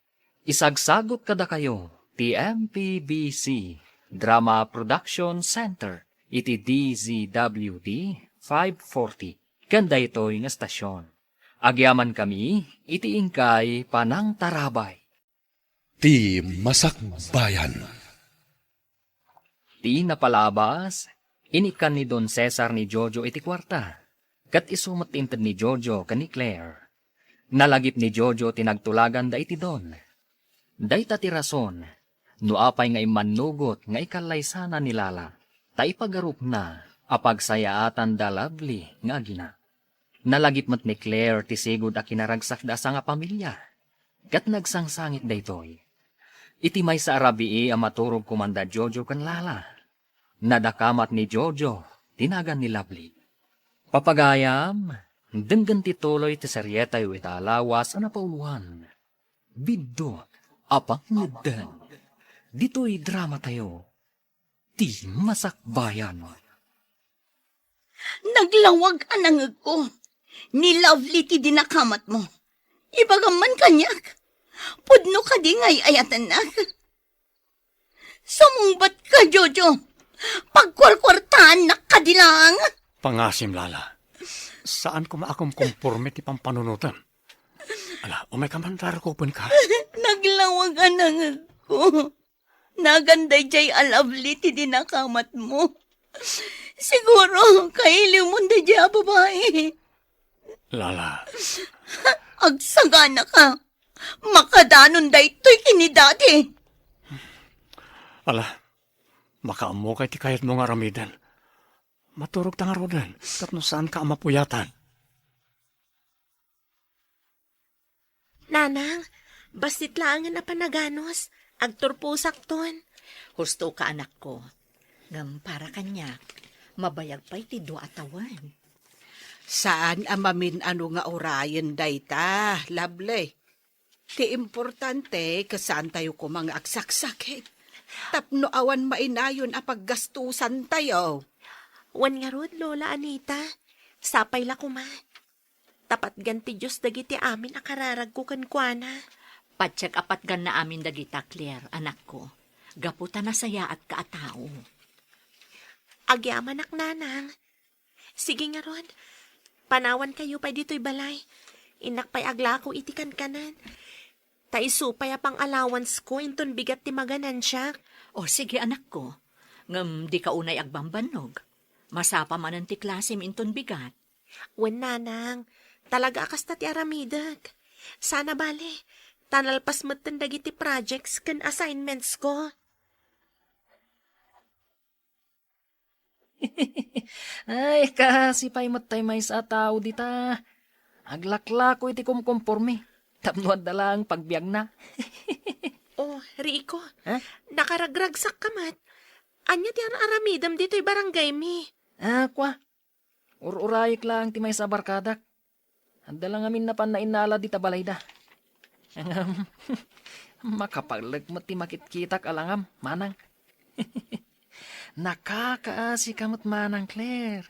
Isagsagut kadakayo ti M P B C Drama Production Center iti D Z W T five forty ken daytoy nga stasyon. Agyamankami iti inkay panangtarabay. Ti Masakbayan. Ti napalabas, inikkan ni Don Cesar ni Jojo iti kuarta, ket isu met ti inted ni Jojo ken ni Claire. Nalagip ni Jojo ti nagtulagan da iti don. Dayta ti rason, No apay nga immannugot nga ikallaysana ni Lala, ta ipagarupna a pagsayaatan da Lovely nga agina. Nalagip met ni Claire ti sigud a kinaragsakda a sangapamilia, ket nagsangsangit daytoy. Iti maysa a rabii a maturog koma da Jojo ken Lala, nadakamat ni Jojo ti nagan ni Lovely. Papagayam, denggen ti tuloy ti serietayo ita a lawas a napauloan. Biddut a pangngeddan. Ditoy dramatayo, ti masakbayan. Naglawag a nangegko. Ni Lovely ti dinakamatmo. Ibagam man kaniak. Pudno kadi nga ay-ayatennak? Sumungbat ka, Jojo. Pagkuarkuartaannak kadi lang. Pangasim, Lala. Saan koma a kumkumporme ti pampanunotem. Ala, umay ka man, rarukupen ka. Naglawag a nangegko. Nagan daydiay a Lovely ti dinakamatmo. Siguro, kailiwmon daydiay a babai. Lala. Agsagana ka. Makadanon daytoy ken ni Daddy. Ala, makaammokay ti kayatmo nga aramiden. Maturogta ngaruden, tapno saanka a mapuyatan. Nanang, bassit laengen a panaganus, agturposakton. Husto ka, anakko. Ngem para kaniak, mabayag pay ti dua a tawen. Saan a mamin-ano nga urayen dayta, Lovely. Ti importante, ket saantayo koma nga agsaksakit. Tapno awan mainayon a paggastusantayo. Wen ngarud, Lola Anita, sapay la koma. Ta patgan ti Dios dagiti amin a kararagko kenkuana. Patiek a patganna amin dagita, Claire, anakko, gapu ta nasayaatka a tao. Agyamanak, Nanang. Sige ngarud, panawankayo pay ditoy balay. Innak pay aglako iti kankanan. Ta isu pay a pang-allowancesko inton bigat ti maganansiak. O, sige, anakko. Ngem dika unay agbambannog. Masapa manen ti klasem inton bigat. Wen, Nanang, talaga a kasta ti aramidek. Sana bale, ta nalpas metten dagiti projects ken assignmentsko. Ay, kaasi pay met tay maysa a tao dita. Aglaklako iti kumkumpormi. Tapno adda laeng pagbiagna. Oh, Rico, ha? Nakaragragsakka met. Ania ti ar-aramidem ditoy barangaymi? Ah, kua. Ur-urayek laeng ti maysa a barkadak. Adda la ngamin napan nainnalad ita balayda. Ngem, makapalek met ti makitkitak a langam, manang. Nakakaasika met, manang Claire.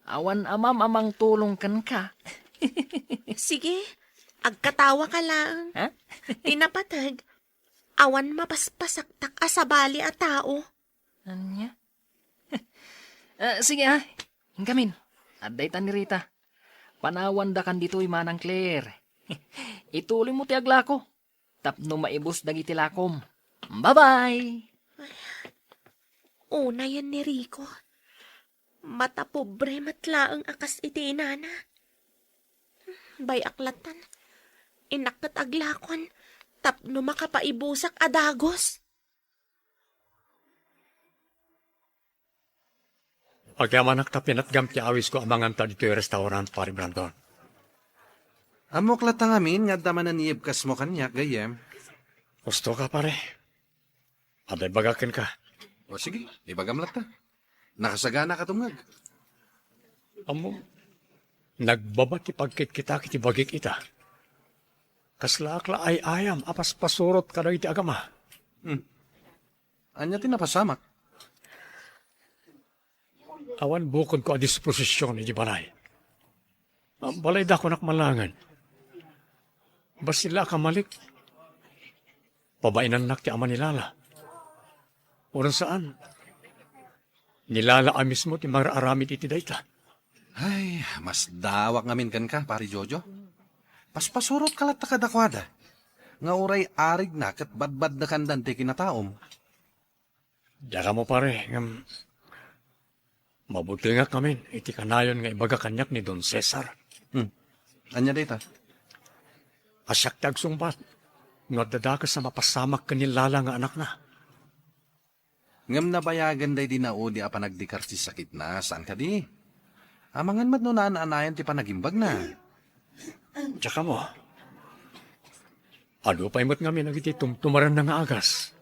Awan amam a mangtulong kenka. Sige, agkatawaka laeng. Ha? Ti napateg, awan mapaspasaktak a sabali a tao. Ania? Ah, sige, ah. Inkamin. Adda ita ni Rita. Panawandakan ditoy, manang Claire. Ituloymo ti aglako tapno maibus dagiti lakom. Bye-bye! Unayen ni Rico. Matapobre met laeng a kas iti inana. Bay-ak latan. Innak ket aglakon tapno makapaibusak a dagus. Agyamanak ta pinatgam ti awisko a manganta ditoy restaurant, Pare Brandon. Ammok latta ngamin nga adda manen iibkasmo kaniak, gayyem. Husto ka, pare. Adda ibagak kenka. O sige, ibagam latta. Nakasagana ka tumngeg. Ammom, nagbaba ti pagkitkitak iti bagik ita. Kaslaak la ay-ayam a paspasurot kadagiti agama. Hmm. Ania ti napasamak? Awan bukodko a disposision iti balay. Balaydakonak man laengen. Bassit la a kamalik. Pabainannak ti ama ni Lala. Wen saan, ni Lala a mismo ti mangararamid iti dayta. Ay, masdaawak ngamin kenka, Pare Jojo. Paspasurotka latta kadakuada, nga uray arigna ket badbadnekandan ti kinataom. Diak ammo, pare, ngem mabutengak ngamin iti kanayon nga ibaga kaniak ni Don Cesar. Hmm. Ania dayta? A siak ti agsungbat no adda dakes a mapasamak ken ni Lala nga anakna. Ngem nabayagan daydi naudi a panagdikar ti sakitna, saan kadi? Amangan met no naan-anayan ti panagimbagna. Diak ammo. Adu pay met ngamin dagiti tumtumarenna nga agas.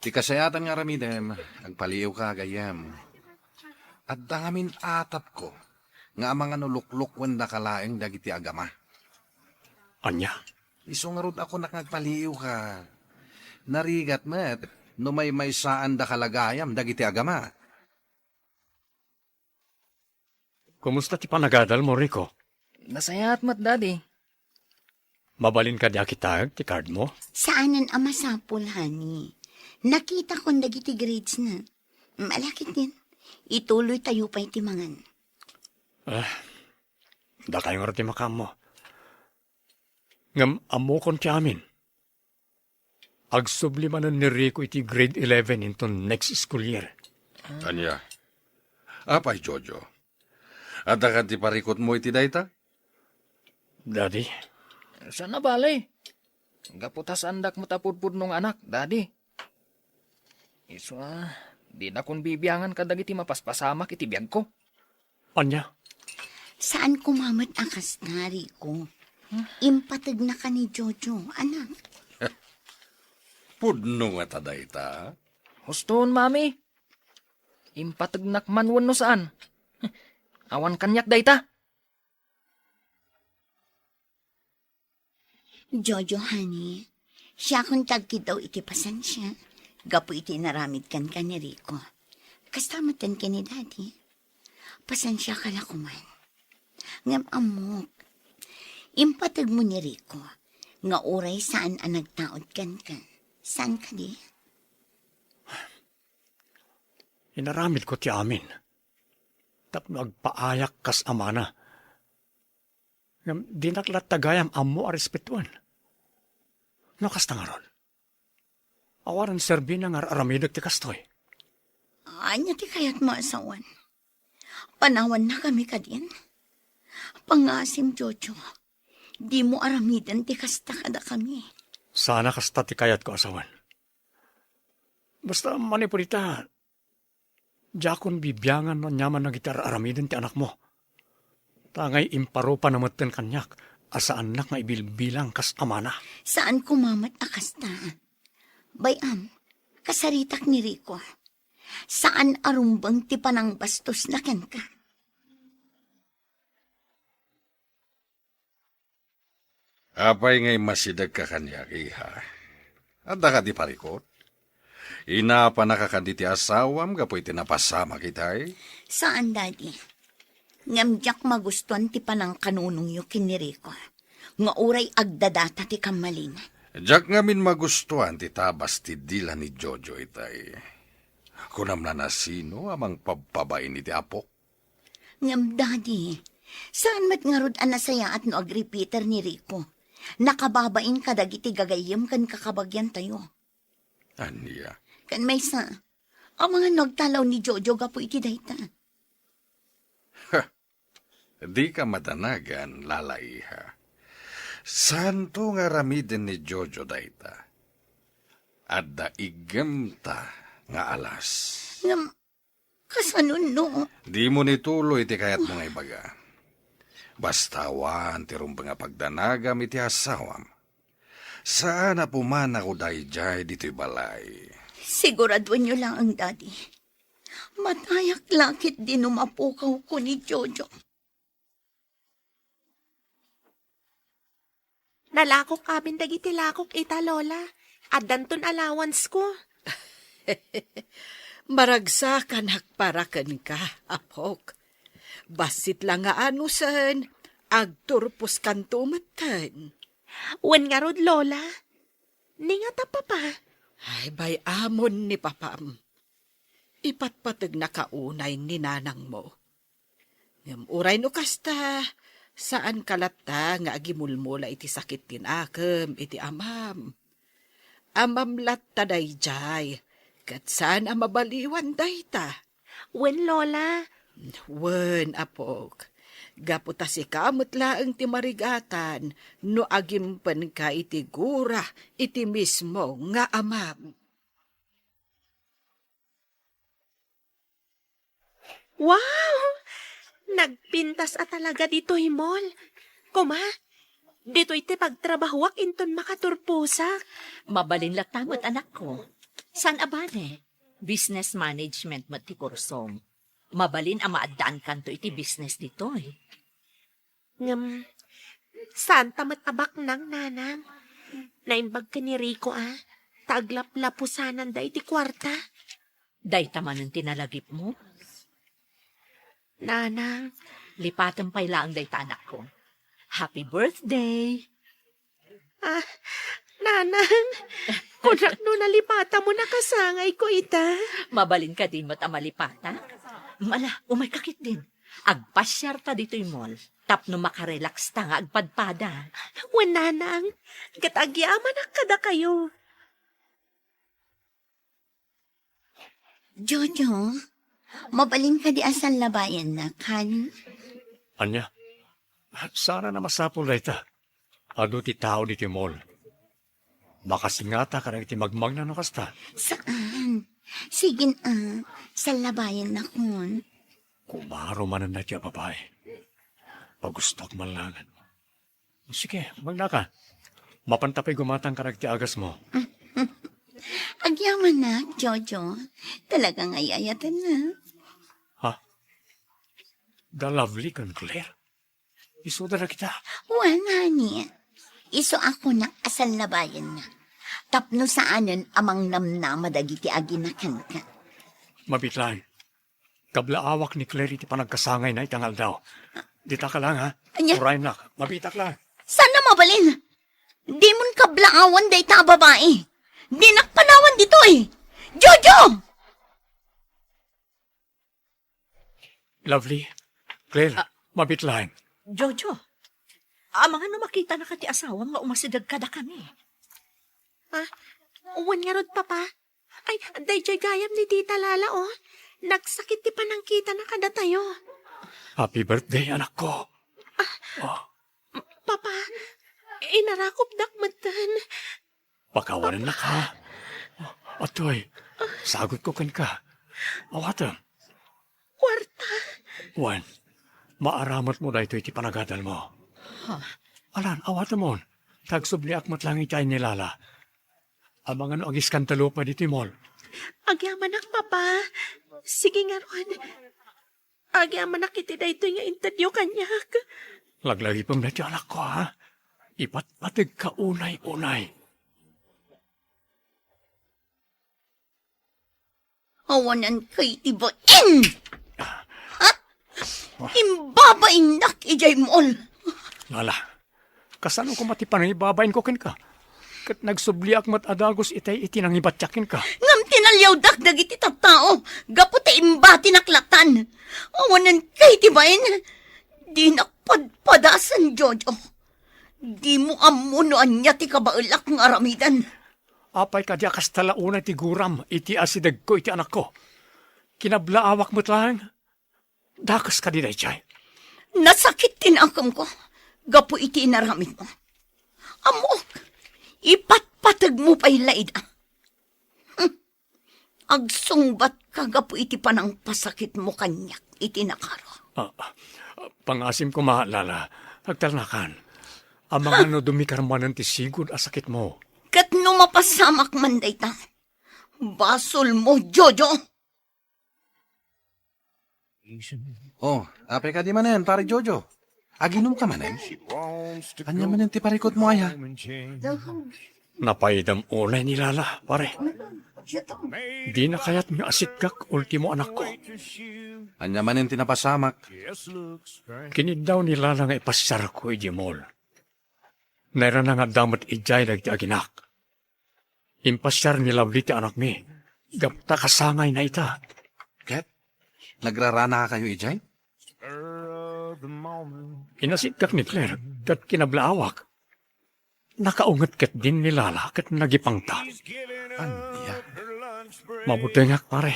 Ti kasayaatan nga aramidem, agpaliiwka, gayyem. Adda ngamin atapko nga amangan no luklukuendaka laeng dagiti agama. Ania? Isu ngarud a kunak nga agpaliiwka. Narigat met no maymaysaandaka la gayam dagiti agama. Kumusta ti panagadalmo, Rico? Nasayaat met, Daddy. Mabalin kadi a kitaek ti card mo? Saanen a masapul, honey. Nakitakon dagiti grades na. Ala ketdin, ituloytayo pay ti mangan. Ah, dakayo ngarud ti makaammo. Ngem ammokon ti amin. Agsubli manen ni Rico iti grade eleven inton next school year. Ania? Apay, Jojo? Adda kadi parikutmo iti dayta? Daddy. Saan a bale. Gapu ta saandak met a pudpudno nga anak, Daddy. Isu a, dinakon bibiangan kadagiti mapaspasamak iti biagko. Ania? Saan koma met a kasta, Rico. Impategnaka ni Jojo, anak. Pudno ngata dayta? Husto, Mami. Impategnak man wenno saan. Awan kaniak dayta. Jojo, honey, siakon ti agkiddaw iti pasensia gapu iti inaramid kenka ni Rico. Kasta metten ken ni Daddy. Pasensiaka la koman. Ngem ammok, impategmo ni Rico nga uray saan a nagtaud kenka. Saan kadi? Inaramidko ti amin tapno agpaayak kas amana. Ngem dinak latta gayam ammo a respetuen. No kasta ngarud, awanen serbina nga ar-aramidek ti kastoy. Ania ti kayatmo a sawen? Panawannakami kadin? Pangasim, Jojo. Dimo aramiden ti kasta kadakami. Saan a kasta ti kayatko a sawen. Basta manipud ita, diakon bibiangan no aniaman dagiti ar-aramiden ti anakmo. Ta ngay imparupa na metten kaniak a saannak nga ibilbilang kas amana. Saan koma met a kasta. Bay-am, kasaritak ni Rico. Saan a rumbeng ti panangbastosna kenka. Apay nga immasidegka kaniak, iha? Adda kadi parikut? Inapanaka kadi ti asawam gapu iti napasamak itay? Saan, Daddy. Ngem diak magustuan ti panangkanunongyo ken ni Rico, nga uray agdadata ti kammalina. Diak ngamin magustuan ti tabas ti dila ni Jojo itay. Kunam la, nasino a mangpabpabain iti apok? Ngem, Daddy, saan met ngarud a nasayaat no agripiter ni Rico? Nakababain kadagiti gagayyem ken kakabagiantayo. Ania? Ken maysa, amangan no agtalaw ni Jojo gapu iti dayta. Ha! Dika madanagan, Lala, iha. Saanto nga aramiden ni Jojo dayta. Adda iggemta nga alas. Ngem, kasano no? Dimo ituloy ti kayatmo nga ibaga. Basta awan ti rumbeng a pagdanagam iti asawam. Saan a pumanako daydiay ditoy balay. Siguraduenyo laeng, Daddy. Matayak la ketdi no mapukawko ni Jojo. Nalakok amin dagiti lakok ita, Lola. Addanton allowance ko. Maragsakanak para kenka, apok. Bassit la nga anusen, agturposkanto metten. Wen ngarud, Lola. Ni ngata, Papa? Ay, bay-amon ni Papam. Ipatpategnaka unay ni nanangmo. Ngem uray no kasta, saanka latta nga agimulmula iti sakit ti nakem iti amam. Amam latta daydiay, ket saan a mabaliwan dayta. Wen, Lola. Wen, apok. Gapu ta sika met laeng ti marigatan no agimpenka iti gura iti mismo nga amam. Wow! Nagpintas a talaga ditoy mall. Kuma, ditoy ti pagtrabahuak inton makaturposak. Mabalin latta met, anakko. Saan a bale, business management met ti kursom. Mabalin a maaddaankanto iti business ditoy. Ngem, saanta met a baknang, Nanang. Naimbag ken ni Rico a, ta aglaplapusananda iti kuarta. Dayta manen ti nalagipmo? Nanang. Lipatem pay laeng dayta, anakko. Happy birthday! Ah, Nanang, kunak no nalipatam mo nakasangayko ita. Mabalin kadi met a malipatak? Ala, umayka ketdin. Agpasiarta ditoy mall tapno makarelaxta nga agpadpada. Wen, Nanang, ket agyamanak kadakayo. Jojo, mabalin kadi a sallabayannak, honey? Ania? Saan a masapul dayta. Adu ti tao ditoy mall. Makasingata kadagiti magmagna no kasta. Saan? Sige, a, sallabayannakon. Kumaro manen daytoy a babai. Pagustoak man laengen. Sige, magnaka. Mapanta pay gumatang kadagiti agasmo. Agyamanak, Jojo. Talaga nga ay-ayatennak. Ha? Da Lovely ken Claire? Isuda dagita? Wen, honey. Isu a kunak a sallabayanna. Tapno saanen a mangnamnama dagiti agina kenka. Mabiit laeng. Kablaawak ni Claire iti panagkasangayna ita nga aldaw. Ditak laeng, ha? Ania? Urayennak. Mabiitak laeng. Saan a mabalin? Dimon kablaawan dayta a babai. Dinak panawan ditoy. Jojo! Lovely, Claire, ah, mabiit laeng. Jojo, amangan no makitanaka ti asawam nga umasideg kadakami. Ah, wen ngarud, Papa. Ay, daydiay gayam ni Tita Lala, oh. Nagsakit ti panangkitana kadatayo. Happy birthday, anakko. Ah, oh. Papa, inarakupdak metten. Pakawanennak, ha? Atoy, sagutko kenka. Awatem. Kuarta. Wen, maaramatmo daytoy iti panagadalmo. Ha? Alan, awatemon. Ta agsubliak met laeng idiay ni Lala. Amangan no agiskandalo pay ditoy mall. Agyamanak, Papa. Sige ngarud. Agyamanak iti daytoy nga intedyo kaniak. Laglagipem daytoy, anakko, ha? Ipatpategka unay-unay. Awanan kay ti bain! Ha? Imbabainnak idiay mall. Lala, kasano koma ti panangibabainko kenka? Ket nagsubliak met a dagus itay iti nangibatiak kenka. Ngem tinaliawdak dagiti tattao gapu ta imbatinak latan. Awanan kay ti bain. Dinak padpadasen, Jojo. Dimo ammo no ania ti kabaelak nga aramiden. Apay kadi a kasta la unay ti guram iti asidegko iti anakko? Kinablaawak met laeng. Dakes kadi daydiay? Nasakit ti nakemko gapu iti inaramidmo. Ammok, ipatpategmo pay la ida. Hmm. Agsungbatka gapu iti panangpasakitmo kaniak iti nakaro. Ah, ah, pangasim koma, Lala. Agtalnakan. Amangan no dumikar manen ti sigud a sakitmo. Ket no mapasamak man dayta, basolmo, Jojo. Oh, apay kadi manen, Pare Jojo? Aginumka manen? Ania manen ti parikutmo aya? Napaydam unay ni Lala, pare. Dina kayat nga asitgak ultimo anakko. Ania manen ti napasamak? Kiniddaw ni Lala nga ipasiarko idiay mall. Nairana nga adda met idiay dagiti aginak. Impasiar ni Lovely ti anakmi, gapu ta kasangayna ita. Ket nagraranakayo idiay? Inasitkak ni Claire, ket kinablaawak. Nakaunget ketdin ni Lala ket nagipangta. Ania? Mabutengak, pare.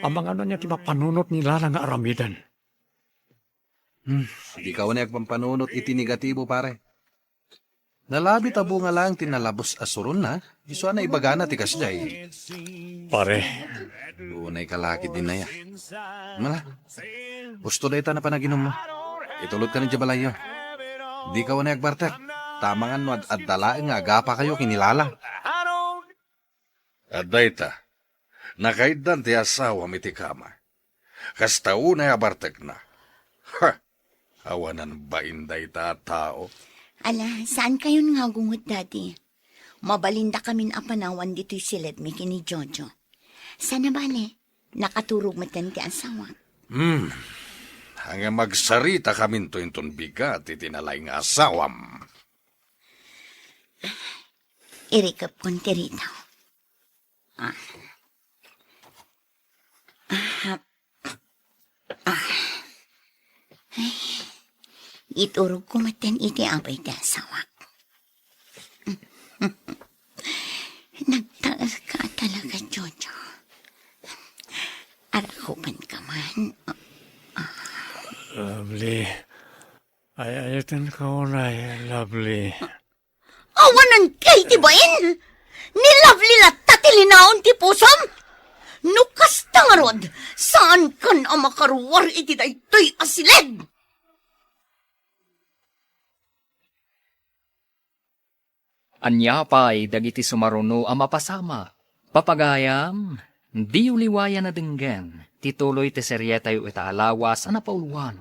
Amangan no ania ti mapanunot ni Lala nga aramiden. Hmm, dika unay agpampanunot iti negatibo, pare. Nalabit a bunga laeng ti nalabes a suronna, isu a naibagana ti kasdiay. Pare. Unay ka la ketdin aya. Mala, usto dayta a panaginummo. Itulodka idiay balayyo. Dika unay agbartek, ta amangan no ad-adda laeng nga agapakayo ken ni Lala. Adda ita. Nakaiddan ti asawam iti kama. Kasta unay a bartekna. Ha! Awanan bain dayta a tao. Ala, saankayon nga agunget, Daddy. Mabalindakamin a panawan ditoy siledmi ken ni Jojo. Saan a bale, nakaturog metten ti asawak. Hmm. Ngem agsaritakaminto inton bigat iti nalaing nga asawam. Irikepkon ti ritaw. Ah. Ah. Ah. Ay. Iturogko metten iti abay ti asawak. Nagtaerka talaga, Jojo. Arakubanka man. Lovely. Ay-ayatenka unay, Lovely. Awanan kay ti bain? Ni Lovely latta ti linaon ti pusom? No kasta ngarud, saankan a makaruar iti daytoy a siled? Ania pay dagiti sumaruno a mapasamak? Papagayam, diyo liwayan a denggen ti tuloy ti serietayo ita a lawas a napauluan.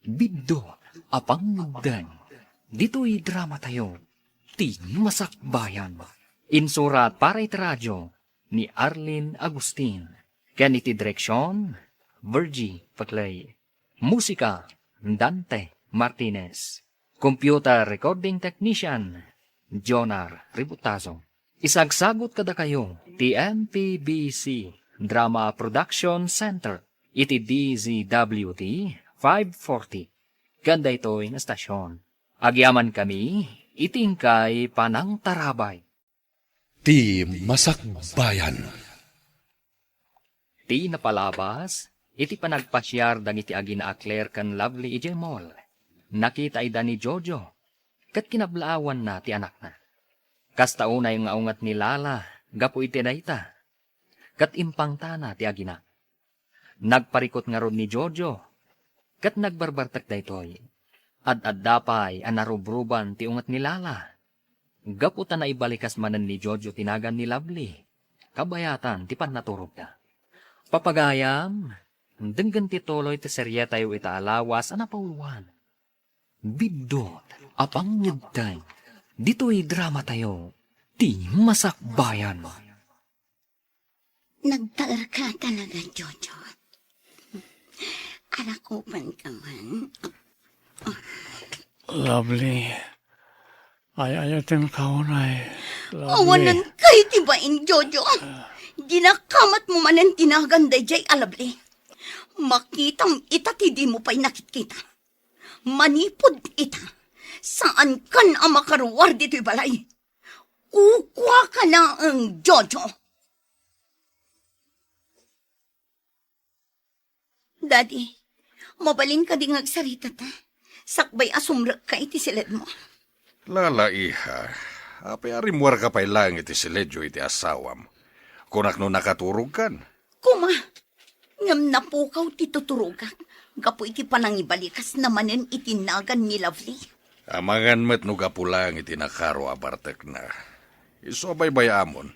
Biddut a pangngeddeng ditoy dramatayo, Ti Masakbayan. Insurat para iti radio ni Arlene Agustin. Ken iti direksion, Virgie Paclay. Musika, Dante Martinez. Computer recording technician, Jonar Ributazo. Isagsagut kadakayo ti M P B C Drama Production Center iti D Z W T five forty. Ken daytoy nga estasion, agyamankami iti inkay panangtarabay. Ti Masakbayan. Ti napalabas, iti panagpasiar dagiti agina a Claire ken Lovely idiay mall, nakita ida ni Jojo, ket kinablaawanna ti anakna. Kasta unay nga unget ni Lala gapu iti dayta, ket impangtana ti agina. Nagparikut ngarud ni Jojo, ket nagbarbartek daytoy. Ad-adda pay a narubruban ti unget ni Lala. Gapu ta naibalikas manen ni Jojo ti nagan ni Lovely, kabayatan ti pannaturogda. Papagayam, denggen ti tuloy ti serietayo ita a lawas a napauluan. Biddut a pangngeddeng ditoy dramatayo, Ti Masakbayan. Nagtaerka talaga, Jojo. Arakubanka man. Lovely. Ay-ayatenka unay, Lovely. Awanan kay ti bain, Jojo. Dinakamatmo manen ti nagan daydiay a Lovely. Makitam ita ti dimo pay nakitkita. Manipud ita, saankan a makaruar ditoy balay. Kukuaka laeng, Jojo. Daddy, mabalin kadi nga agsarita ta? Sakbay a sumrekka iti siledmo. Lala, iha, apay a rimmuarka pay laeng iti siledyo iti asawam? Kunak no nakaturogkan? Kuma, ngem napukaw ti tuturogak gapu iti panangibalikasna manen iti nagan ni Lovely. Amangan met no gapu laeng iti nakaro a bartekna. Isu a baybay-amon.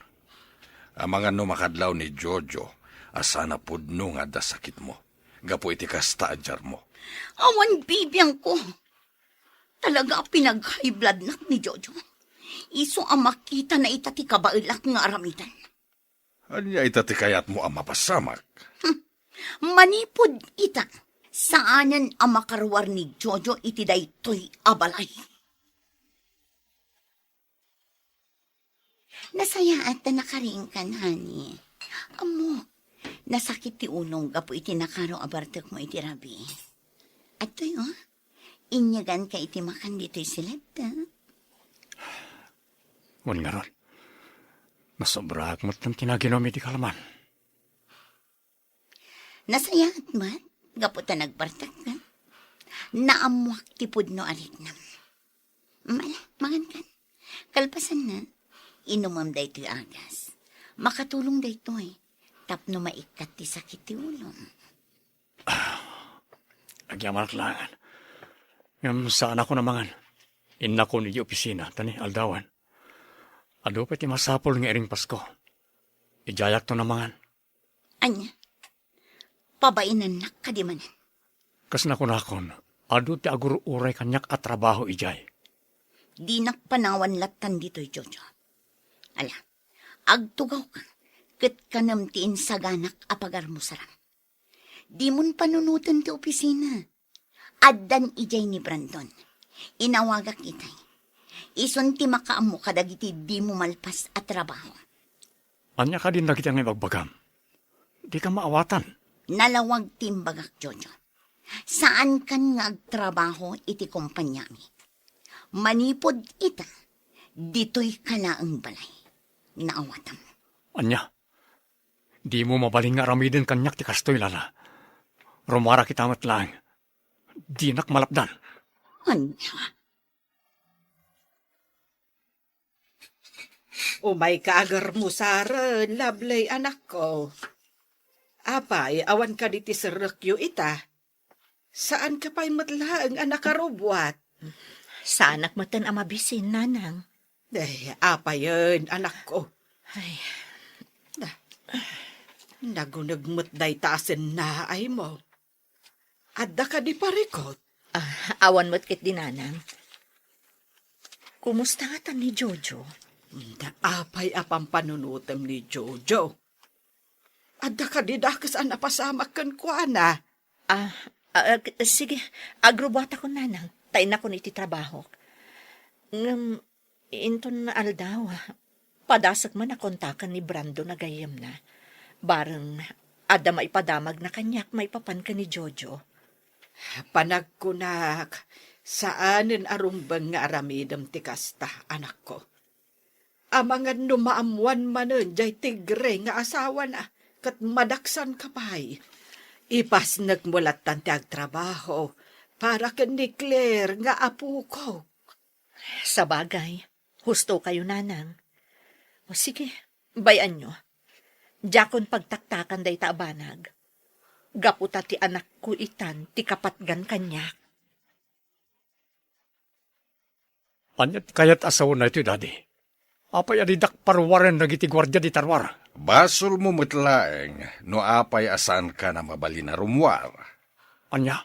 Amangan no makadlaw ni Jojo a saan a pudno nga adda sakitmo gapu iti kasta a diarmo. Awan bibiangko. Talaga a pinag-high bloodnak ni Jojo. Isu a makitana ita ti kabaelak nga aramiden. Ania ita ti kayatmo a mapasamak? Hmm. Manipud ita, saanen a makaruar ni Jojo iti daytoy a balay. Nasayaat ta nakariingkan, honey. Ammo, nasakit ti ulong gapu iti nakaro a bartekmo iti rabii. Adtoy, oh. Inyaganka iti makan ditoy siled, ah. Wen ngarud, nasobraak met ti naginum iti kalaman. Nasayaat met, gapu ta nagbartekka. Naammoak ti pudno a riknam. Mala, mangankan. Kalpasanna, inumem daytoy agas. Makatulong daytoy tapno maikkat ti sakit ti ulom. Agyamanak laengen. Ngem saanakon a mangan. Innakon idiay opisina, ta ni aldawen, adu pay ti masapul nga iring Pasko. Idiayakton a mangan. Ania? Pabainennak kadi manen? Kas nakunakon, adu ti agur-uray kaniak a trabaho idiay. Dinak panawan lattan ditoy, Jojo. Ala, agtugawka, ket kanem ti insaganak a pagarmusaram. Dimon panunoten ti opisina. Addan idiay ni Brandon. Inawagak itay. Isun ti makaammo kadagiti dimo malpas a trabaho. Ania kadin dagiti nga ibagbagam? Dika maawatan. Nalawag ti imbagak, Jojo. Saankan nga agtrabaho iti kompaniami. Manipud ita, ditoy ka laeng balay. Naawatam. Ania? Dimo mabalin nga aramiden kaniak ti kastoy, Lala. Rummuarak ita met laeng. Dinak malapdan. Ania? Umayka agarmusaren, Lovely, anakko. Apay, awan kadi ti serrekyo ita? Saanka pay met laeng a nakarubbuat? Saanak metten a mabisin, Nanang. Ay, apayen, anakko? Ay. Na-, naguneg met dayta a sennaaymo. Adda kadi parikut? Ah, awan met ketdi, Nanang. Kumusta ngatan ni Jojo? Da, apay a pampanunotem ni Jojo? Adda kadi dakes a napasamak kenkuana? Ah, ah, ag-, sige, agrubbuatakon, Nanang, ta innakon iti trabahok. Ngem, inton aldaw, padasek man a kontaken ni Brandon a gayyemna. Bareng adda maipadamagna kaniak maipapan ken ni Jojo. Panagkunak, saanen a rumbeng nga aramidem ti kasta, anakko. Amangan no maammoan manen jay tigre nga asawana, ket madaksanka pay. Ipasnekmo lattan ti agtrabaho para ken ni Claire nga apokok. Sabagay, husto kayo, Nanang. O sige, bay-anyo. Diakon pagtaktakan dayta a banag. Gapu ta ti anakko itan ti kapatgan kaniak. Ania ti kayat a sawen daytoy, Daddy? Apay a didak paruaren dagiti guardia dita ruar? Basolmo met laeng no apay a saankan a mabalin a rummuar. Ania?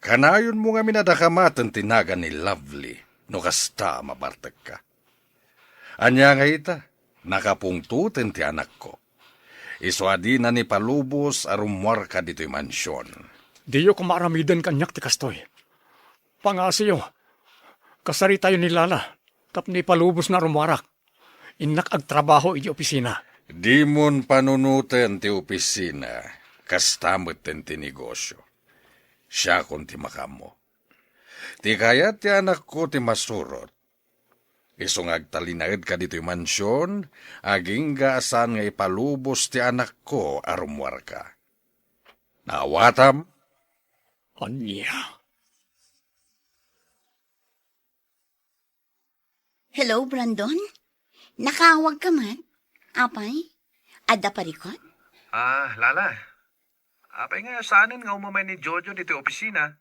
Kanayonmo ngamin a dakamaten ti nagan ni Lovely no kasta a mabartekka. Ania nga ita, nakapungtoten ti anakko. Isu a dina ni palubos a rummuarka ditoy mansion. Diyo koma aramiden kaniak ti kastoy. Pangasiyo, kasaritayo ni Lala tapno ipalubosna a rummuarak. Innak agtrabaho iti opisina. Dimon panunoten ti opisina, kasta metten ti negosio. Siakon ti makaammo. Ti kayat ti anakko ti masurot. Isu nga agtalinaedka ditoy mansion, agingga a saan nga ipalubos ti anakko a rummuarka. Naawatam? Ania? Hello, Brandon? Nakaawagka met? Apay? Adda parikut? Ah, Lala. Apay nga saanen nga umamay ni Jojo ditoy opisina?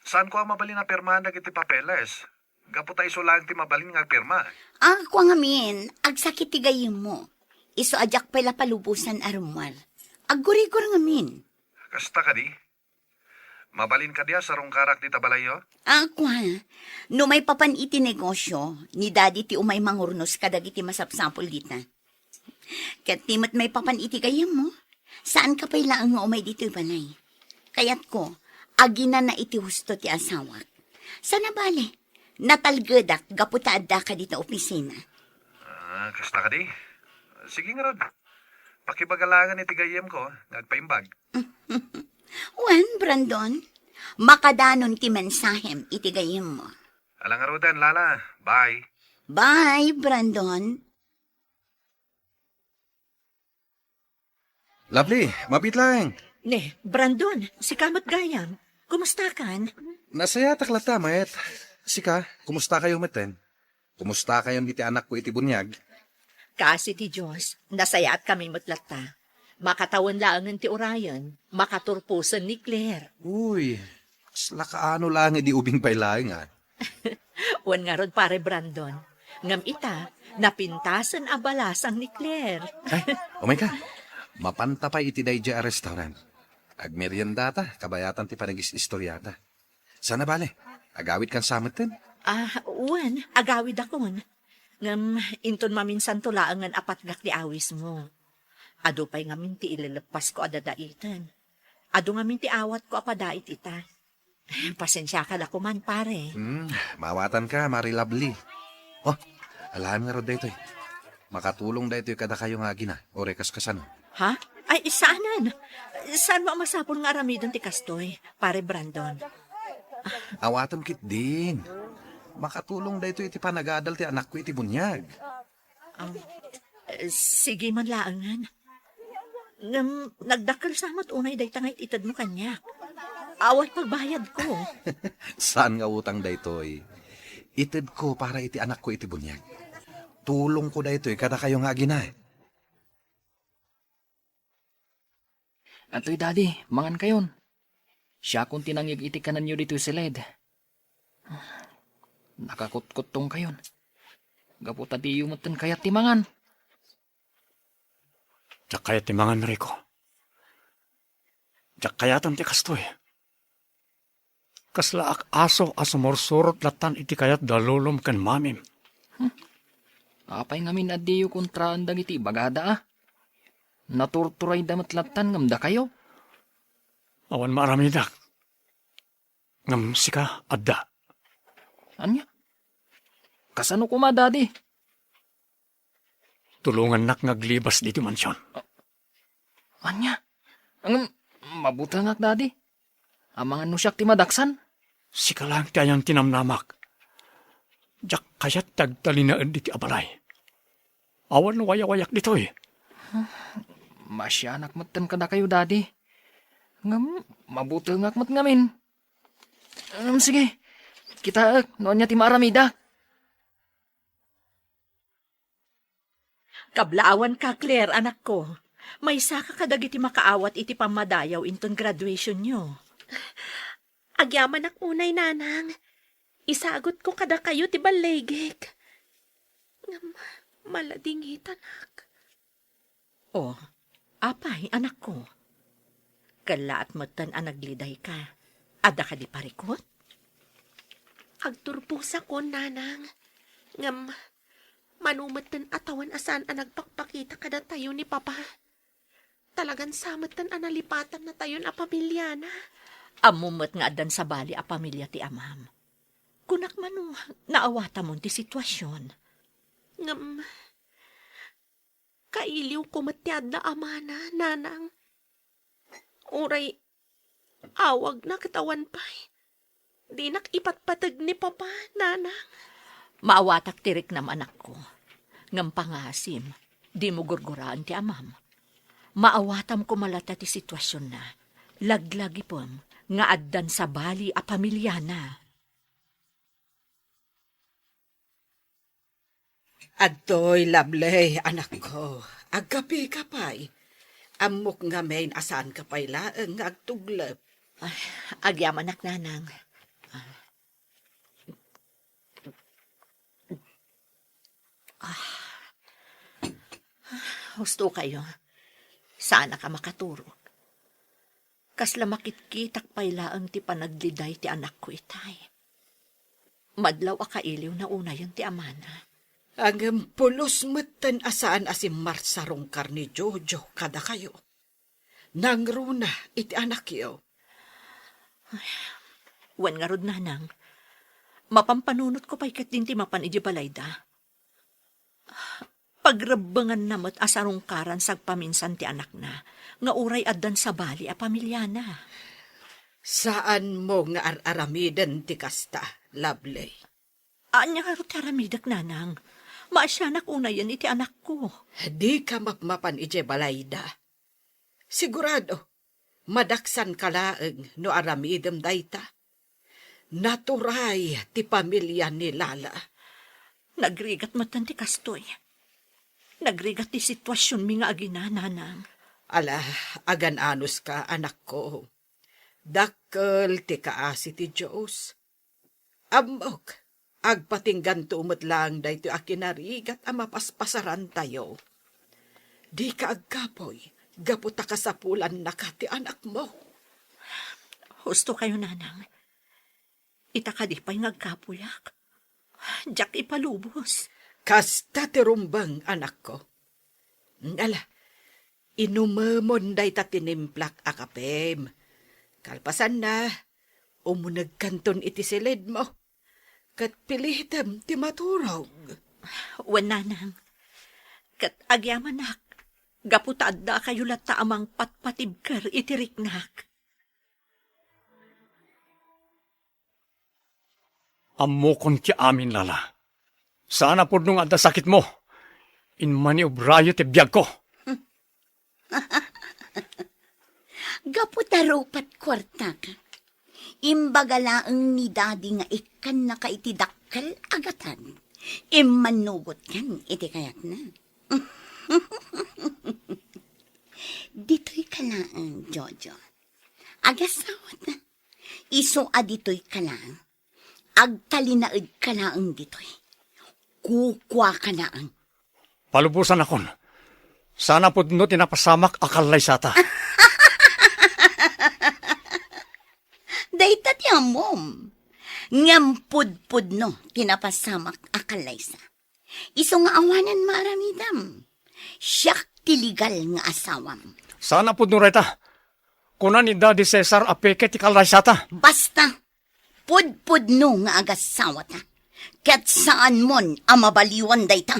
Saanko a mabalin a pirmaan dagiti papeles. Gapu ta isu laeng ti mabalin nga agpirma. Ah, kua ngamin, agsakit ti gayyemmo. Isu a diak pay la palubosan a rummuar. Aggurigor ngamin. Kasta kadi? Mabalin kadi a sarungkarak dita balayyo? Ah, kua, no maipapan iti negosio, ni Daddy ti umay mangurnos kadagiti masapsapul dita. Ket ti met maipapan iti gayyemmo, saanka pay laeng nga umay ditoy balay. Kayatko, aginana iti husto ti asawak. Sana bale, natalgedak gapu ta addaka dita opisina. Ah, kasta kadi? Sige ngarud. Pakibaga laengen iti gayyemko nga agpaimbag. Wen, Brandon, makadanon ti mensahem iti gayyemmo. Ala ngaruden, Lala. Bye. Bye, Brandon. Lovely, mabiit laeng. Ne, Brandon, sika met gayam. Kumustakan? Nasayatak latta, Mayet. Sika, kumusta kayo metten? Kumustakayon iti anakko iti buniag? Kaasi ti Dios, nasayaatkami met latta. Makatawen laengen ti urayen, makaturposen ni Claire. Uy, kasla kaano laeng idi ubing pay laeng, a? Wen ngarud, Pare Brandon. Ngem ita, napintasen a balasang ni Claire. Ay, umay ka. Mapanta pay iti daydiay a restaurant. Agmeriendata, kabayatan ti panagis-istoriata. Saan a bale, agawidkan sa metten? Ah, wen, agawidakon. Ngem inton maminsanto laengen a patgak ti awismo. Adu pay ngamin ti ileleppasko a dadaiten. Adu ngamin ti awatko a padait ita. Pasensiaka la koman, pare. Hmm, maawatanka, Mari Lovely. Oh, alaem ngarud daytoy. Makatulong daytoy kadakayo nga agina, uray kaskasano. Ha? Ay, saanen. Saanmo a masapul nga aramiden ti kastoy, Pare Brandon? Awatem ketdin. Makatulong daytoy iti panagadal ti anakko iti buniag. Ah, eh, sige man laengen. Ngem nagdakkel sa met unay dayta nga it-itedmo kaniak. Awan pagbayadko. Saan nga utang daytoy. Itedko para iti anakko iti buniag. Tulongko daytoy kadakayo nga agina. Antoy, Daddy, mangankayon. Siakon ti nangig iti kanenyo ditoy siled. Nakakutkuttongkayon. Gapu ta diyo metten kayat ti mangan. Diak kayat ti mangan, Rico. Diak kayaten ti kastoy. Kaslaak aso a sumursurot lattan iti kayat da lolom ken mamim. Hmm. Apay ngamin a diyo kontraan dagiti ibagada, a? Naturturayda met lattan ngem dakayo. Awan maaramidek. Ngem sika, adda. Ania? Kasano koma, Daddy? Tulongannak nga aglibas ditoy mansion. Ania? Ngem, mabutengak, Daddy. Amangan no siak ti madaksan? Sika laeng ti ayan ti namnamak. Diak kayat ti agtalinaed ditoy a balay. Awan wayawayak ditoy. Masianak metten kadakayo, Daddy. Ngem, mabutengak met ngamin. Ngem, sige. Kitaek no ania ti maaramidak. Kablaawanka, Claire, anakko. Maysaka kadagiti makaawat iti pammadayaw inton graduationyo. Agyamanak unay, Nanang. Isagutko kadakayo ti balligik. Ngem, maladingitanak. O, apay, anakko? Kellaat metten a naglidayka. Adda kadi parikut? Agturposakon, Nanang. Ngem, mano metten a tawen a saan a nagpakpakita kadatayo ni Papa. Talagan sa metten a nalipatannatayon a pamiliana. Ammo met nga addan sabali a pamilia ti amam. Kunak mano, naawatamon ti situasion. Ngem, kailiwko met ti adda amana, Nanang. Uray awagna ket awan pay. Dinak ipatpateg ni Papa, Nanang. Maawatak ti riknam, anakko. Ngem pangasim, dimo gurguraen ti amam. Maawatam koma latta ti situasionna. Laglagipem nga addan sabali a pamiliana. Adtoy, Lovely, anakko. Agkapika pay. Ammok ngamin a saanka pay laeng nga agtuglep. Ay, agyamanak, Nanang. Ah. Husto kayo. Saanak a makaturog. Kasla makitkitak pay laeng ti panagdaydi ti anakko itay. Madlaw a kailiwna unayen ti amana. Ngem pulos metten a saan a simmarsarungkar ni Jojo kadakayo. Nangruna iti anakyo. Ay, wen ngarud, Nanang. Mapampanunotko pay ketdin ti mapan idiay balayda. Pagrebbenganna met a sarungkaran sagpaminsan ti anakna, nga uray addan sabali a pamiliana. Saanmo nga ar-aramiden ti kasta, Lovely. Ania ngarud ti aramidek, Nanang? Maasianak unayen iti anakko. Dika mapmapan idiay balayda. Sigurado, madaksanka laeng no aramidem dayta. Naturay ti pamilia ni Lala. Nagrigat metten ti kastoy. Nagrigat ti situasionmi nga agina, nanang. Ala, agan-anuska, anakko. Dakkel ti kaasi ti Dios. Ammok, agpatingganto met laeng daytoy a kinarigat a mapaspasarantayo. Dika agkapuy, gapu ta kasapulannaka ti anakmo. Husto kayo, nanang. Ita kadi pay nga agkapuyak? Diak ipalubos. Kasta ti rumbeng, anakko. Ala, inumemon dayta tinimplak a kapem. Kalpasanna, umunegkanton iti siledmo. Ket pilitem ti maturog. Wen, nanang. Ket agyamanak, gapu ta adda kayo latta a mangpatpatibker iti riknak. Ammokon ti amin, Lala. Saan a pudno nga adda sakitmo. Inmaniobrayo ti biagko. Gapu ta rupat kuartaka, imbaga laeng ni Daddy nga ikkannaka iti dakkel a gatad. Immannugotkan iti kayatna. Ditoy ka laeng, Jojo. Agasawata. Isu a ditoy ka laeng. Agtalinaed ka laeng ditoy. Kukua ka laeng. Palubosanakon. Saan a pudno ti napasamak a kallaysata. Dayta ti ammom. Ngem pudpudno ti napasamak a kallaysa. Isu nga awanen maaramidam. Siak ti legal nga asawam. Saan a pudno dayta. Kuna ni Daddy Cesar a peke ti kallaysata. Basta, pudpudno nga agasawata. Ket saanmon a mabaliwan dayta.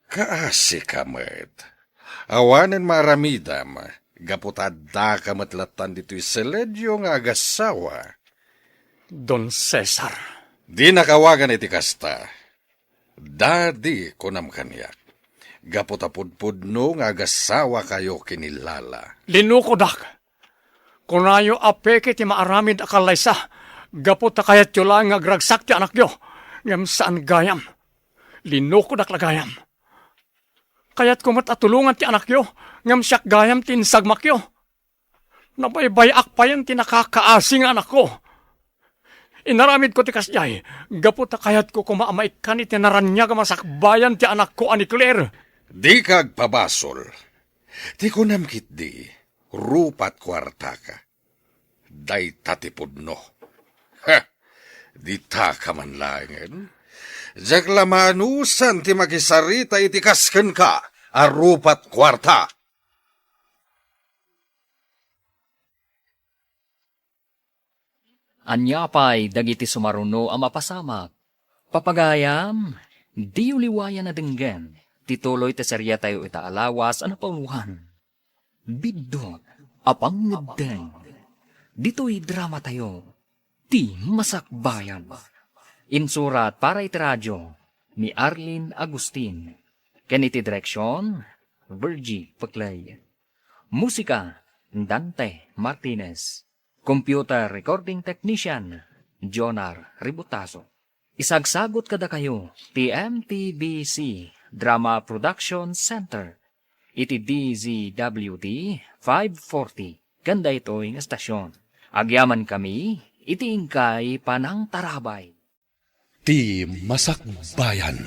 Kaasika met. Awanen maaramidam, gapu ta addaka met lattan ditoy seledio nga agassawa. Don Cesar. Dinak awagan iti kasta. Daddy, kunam kaniak. Gapu ta pudpudno nga agassawakayo ken ni Lala. Linukodak. Kunayo a peke ti maaramid a kallaysa, gapu ta kayatyo laeng nga agragsak ti anakyo, ngem saan gayam. Linukodak la gayam. Kayatko met a tulongan ti anakyo, ngem siak gayam ti insagmakyo. Nabaybay-ak payen ti nakakaasi nga anakko. Inaramidko ti kasdiay, gapu ta kayatko koma a maikkan iti naraniag a masakbayan ti anakko a ni Claire. Dika agpabasol. Ti kunam ketdi, rupat kuartaka. Dayta ti pudno. Ha! Ditaka man laengen. Diak la maanusan ti makisarita iti kas kenka a rupat kuarta. Ania pay dagiti sumaruno a mapasamak? Papagayam, diyo liwayan a denggen ti tuloy ti serietayo ita a lawas a napauloan. Biddut a pangngeddeng. Ditoy dramatayo, Ti Masakbayan. Insurat para iti radio ni Arlene Agustin. Ken iti direksion, Virgie Peclay. Musika, Dante Martinez. Computer recording technician, Jonar Ributaso. Isagsagut kadakayo ti M T B C Drama Production Center iti D Z W T five forty ken daytoy nga estasion. Agyamankami iti inkay panangtarabay. Ti Masakbayan.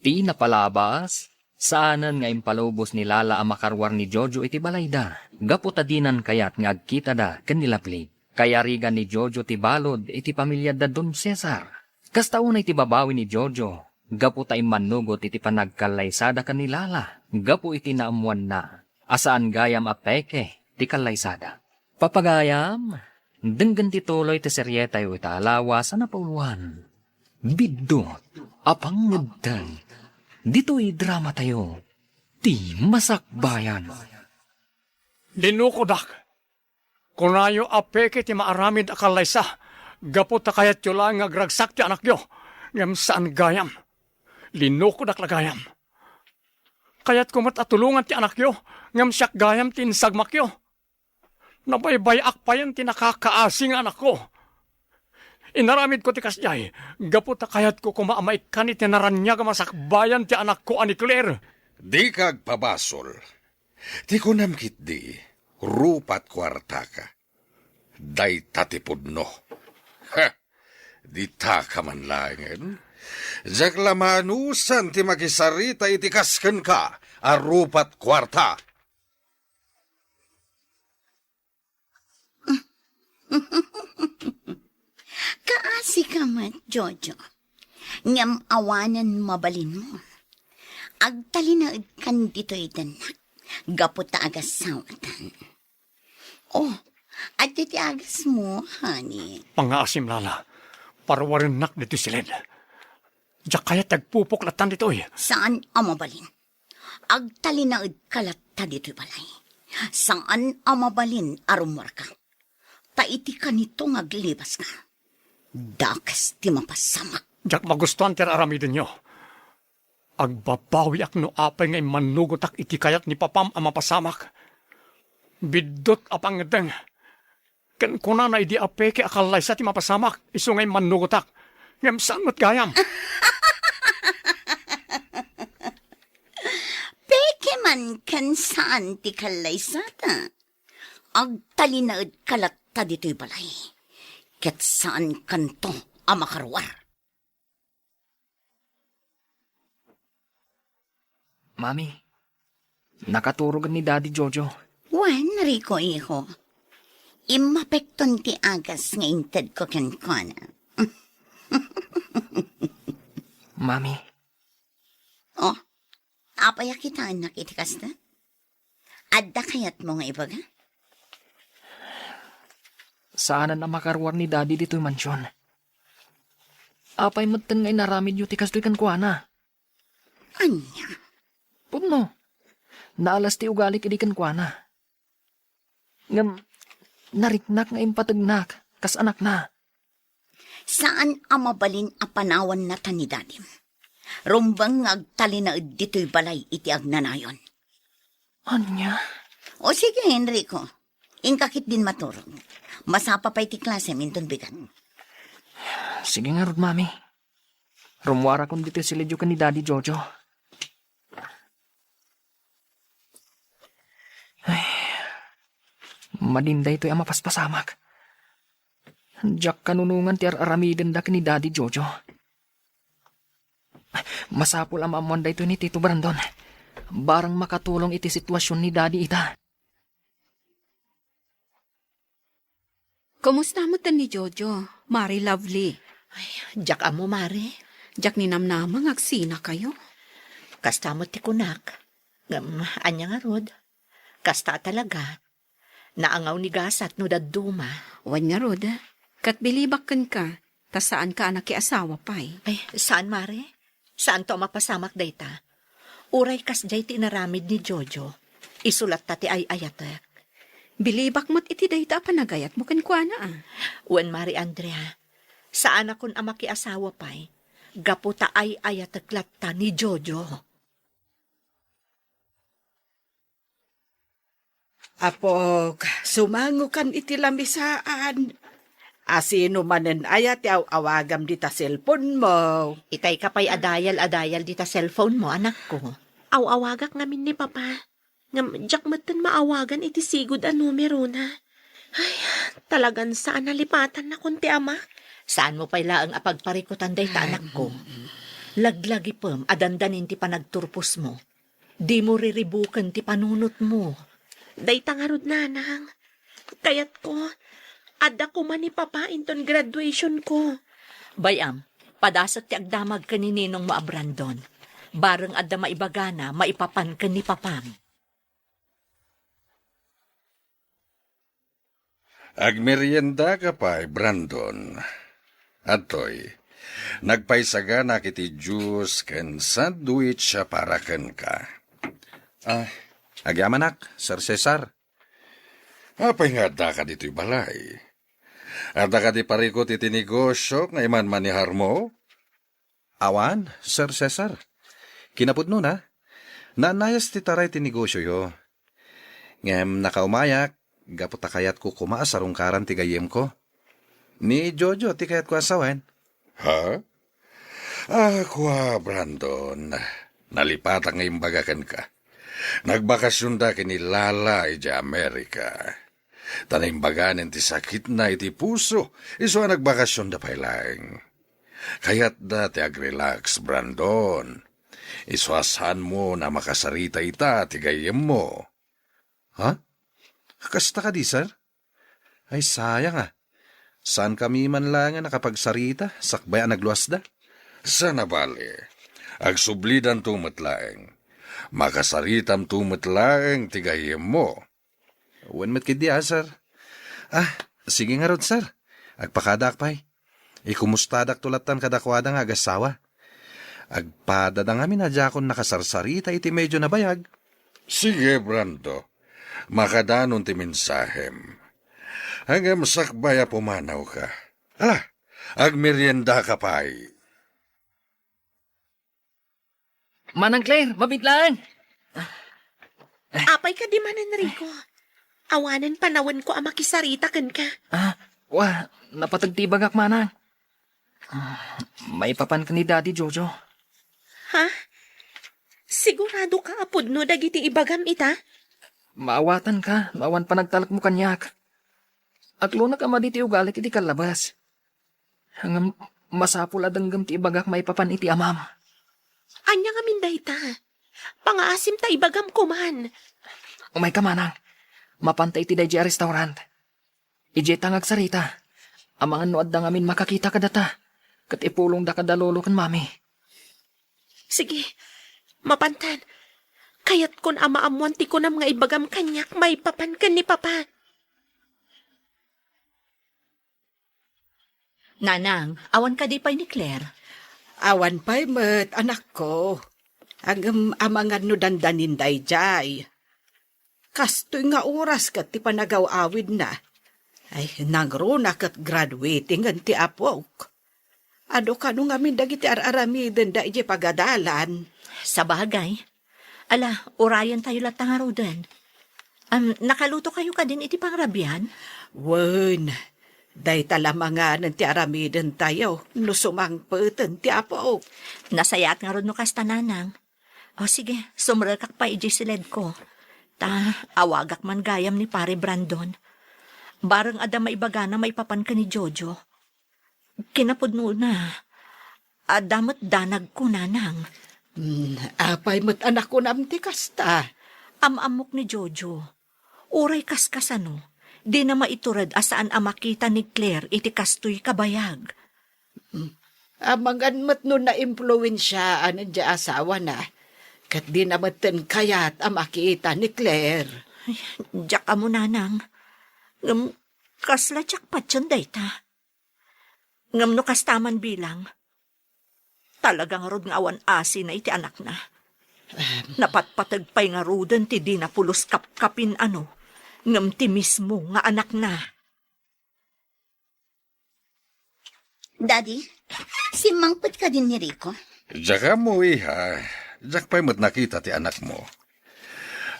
Ti napalabas, saanen nga impalubos ni Lala a makaruar ni Jojo iti balayda, gapu ta dinan kayat nga agkitada ken ni Lovely. Kayarigan ni Jojo ti balud iti pamiliada Don Cesar. Kasta unay ti babawi ni Jojo, gapu ta immannugot iti panagkallaysada ken ni Lala, gapu iti naammoanna a saan gayam a peke ti kallaysada. Papagayam, denggen ti tuloy ti serietayo ita a lawas a napauloan. Biddut a pangngeddeng. Ditoy dramatayo, Ti Masakbayan. Linukodak. Kunayo a peke ti maaramid a kallaysa, gapu ta kayatyo laeng nga agragsak ti anakyo, ngem saan gayam. Linukodak la gayam. Kayatko met a tulongan ti anakyo, ngem siak gayam ti insagmakyo. Nabaybay-ak payen ti nakakaasi nga anakko. Inaramidko ti kasdiay, gapu ta kayatko koma a maikkan iti naraniag a masakbayan ti anakko a ni Claire. Dika agpabasol. Ti kunam ketdi, rupat kuartaka. Dayta ti pudno. Ha! Ditaka man laengen. Diak la maanusan ti makisarita iti kas kenka a rupat kuarta. Kaasika met, Jojo. Ngem awanen mabalinmo. Agtalinaedkan ditoy dennak gapu ta agasawatan. Oh, adda ti agasmo, honey. Pangaasim, Lala. Parwarennak ditoy siled. Diak kayat ti agpupok latan ditoy. Saan a mabalin. Agtalinaedka latta ditoy balay. Saan a mabalin a rummuarka. Ta iti kanito nga aglibaska, dakes ti mapasamak. Diak magustuan ti ar-aramidenyo. Agbabawiak no apay nga immannugotak iti kayat ni papam a mapasamak. Biddut a pangngeteng. Ken kunana idi a peke a kallaysa ti mapasamak, isu nga immannugotak. Ngem saan met gayam. Peke man ken saan ti kallaysata. Agtalinaedka latta ditoy balay. Ket saankanto a makaruar. Mami, nakaturog ni Daddy Jojo. Wen, Rico, iho. Immapekton ti agas nga intedko kenkuana. Mami. Oh, apay a kitaennak iti kasta? Adda kayatmo nga ibaga? Saanen a makaruar ni Daddy ditoy mansion. Apay metten nga inaramidyo ti kastoy kenkuana? Ania? Pudno. Naalas ti ugalik idi kenkuana. Ngem nariknak nga impategnak kas anakna. Saan a mabalin a panawanna ta ni Dadim. Rumbeng nga agtalinaed ditoy balay iti agnanayon. Ania? O sige, Enrico. Inka ketdin maturog. Masapa pay ti klasem inton bigat. Sige ngarud, Mami. Rummuarakon ditoy siledyo ken ni Daddy Jojo. Ay, madin daytoy a mapaspasamak. Diak kanunongan ti ar-aramidenda ken ni Daddy Jojo. Masapul a maammoan daytoy ni Tito Brandon. Barang makatulong iti situasion ni Daddy ita. Kumusta met ni Jojo, Mari Lovely? Ay, diak ammo, Mari. Diak ninamnama nga agsinakayo. Kasta met ti kunak. Ngem, ania ngarud? Kasta a talaga. Naangaw ni gasat no dadduma. Wen ngarud, ket bilibak kenka, ta saanka a nakiasawa pay. Ay, saan, Mari? Saanto a mapasamak dayta? Uray kasdiay ti inaramid ni Jojo, isu latta ti ay-ayatek. Bilibak met iti dayta a panagayatmo kenkuana, a. Wen, Mari Andrea, saanakon a makiasawa pay, gapu ta ay-ayatek latta ni Jojo. Apok, sumangokan iti lamisaan. Asino manen aya ti aw-awagam dita cellphone mo? Itay ka pay a dial a dial dita cellphone mo, anakko. Aw-awagak ngamin ni Papa. Ngem diak metten maawagan iti sigud a numerona. Ay, talagan saan a lipatannakon ti ama. Saan mo pay laeng a pagparikutan dayta, anakko. Laglagipem a dandanin ti panagturpos mo. Dimo riribuken ti panunotmo. Dayta ngarud, nanang. Kayatko, adda koma ni Papa inton graduation ko. Bay-am, padasek ti agdamag ken ni ninongmo a Brandon. Bareng adda maibagana maipapan ken ni Papam. Agmeriendaka pay, Brandon. Adtoy, nagpaisaganak iti juice ken sandwich a para kenka. Ah, agyamanak, Sir Cesar. Apay nga addaka ditoy balay? Adda kadi parikut iti negosio nga imanmaneharmo? Awan, Sir Cesar. Kinapudnona, naannayas ti taray ti negosioyo. Ngem nakaumayak, gapu ta kayatko koma a sarungkaran ti gayyemko. Ni Jojo ti kayatko a sawen. Ha? Ah, kua, Brandon. Nalipatak nga imbaga kenka. Nagbakasionda ken ni Lala idiay Amerika. Ta naimbaganen ti sakitna iti puso, isu a nagbakasionda pay laeng. Kayatda ti agrelax, Brandon. Isu a saanmo a makasarita ita ti gayyemmo. Ha? Kasta kadi, sir? Ay, sayang a. Saankami man laeng a nakapagsarita, sakbay a nagluasda. Saan a bale, agsublidanto met laeng. Makasaritamto met laeng ti gayyemmo. Wen met ketdi a, sir. Ah, sige ngarud, sir. Agpakadaak pay. Ikumustadakto lattan kadakuada nga agassawa. Agpadada ngamin a diakon nakasarsarita iti medio a nabayag. Sige, Brando. Makadanon ti mensahem. Ngem sakbay a pumanawka. Ala, agmeriendaka pay. Manang Claire, mabiit laeng. Apay kadi, Manang Rico? Awanen panawenko a makisarita kenka. Ah, wa, napateg ti ibagak, Manang. Ah, maipapan ken ni Daddy Jojo. Ha? Sigurado ka a pudno dagiti ibagam ita? Maawatanka no awan panagtalekmo kaniak. Aklonak a madi ti ugalik iti kallabas. Ngem masapul a denggem ti ibagak maipapan iti amam. Ania ngamin dayta? Pangaasim ta ibagam koman. Umayka, Manang. Mapanta iti daydiay a restaurant. Idiay ta nga agsarita. Amangan no adda ngamin makakita kadata. Ket ipulongda kada lolo ken mami. Sige, mapantan. Kayatkon a maammoan ti kunam nga ibagam kaniak maipapan ken ni Papa. Nanang, awan kadi pay ni Claire? Awan pay met, anakko. Ngem amangan no dandanin daydiay. Kastoy nga oras ket ti panagaw-awidna. Ay, nangruna ket graduating ti apok. Adu kano ngamin dagiti ar-aramidenda idiay pagadalan. Sabagay. Ala, urayentayo latta ngaruden. Am, nakalutokayo kadin iti pangrabian? Wen, dayta la manganen ti aramidentayo no sumangpeten ti apok. Nasayaat ngarud no kasta, Nanang. O sige, sumrekak pay idiay siledko. Ta, awagak man gayam ni Pare Brandon. Bareng adda maibagana maipapan ken ni Jojo. Kinapudnona, adda met danagko, Nanang. Hmm, apay met a nakunam ti kasta? Am-ammok ni Jojo. Uray kaskasano, dina maitured a saan a makita ni Claire iti kastoy kabayag. Hmm, amangan met no naimpluensiaan ti asawana, ket dina metten kayat a makita ni Claire. Ay, diak ammo, Nanang. Ngem kasla diak patien dayta. Ngem no kasta man bilang, talaga ngarud nga awan asina iti anakna. Em. Napatpateg pay ngaruden ti dina pulos kapkapin-ano, ngem ti mismo nga anakna. Daddy, simmangpet kadin ni Rico? Diak ammo, iha. Diak pay met nakita ti anakmo.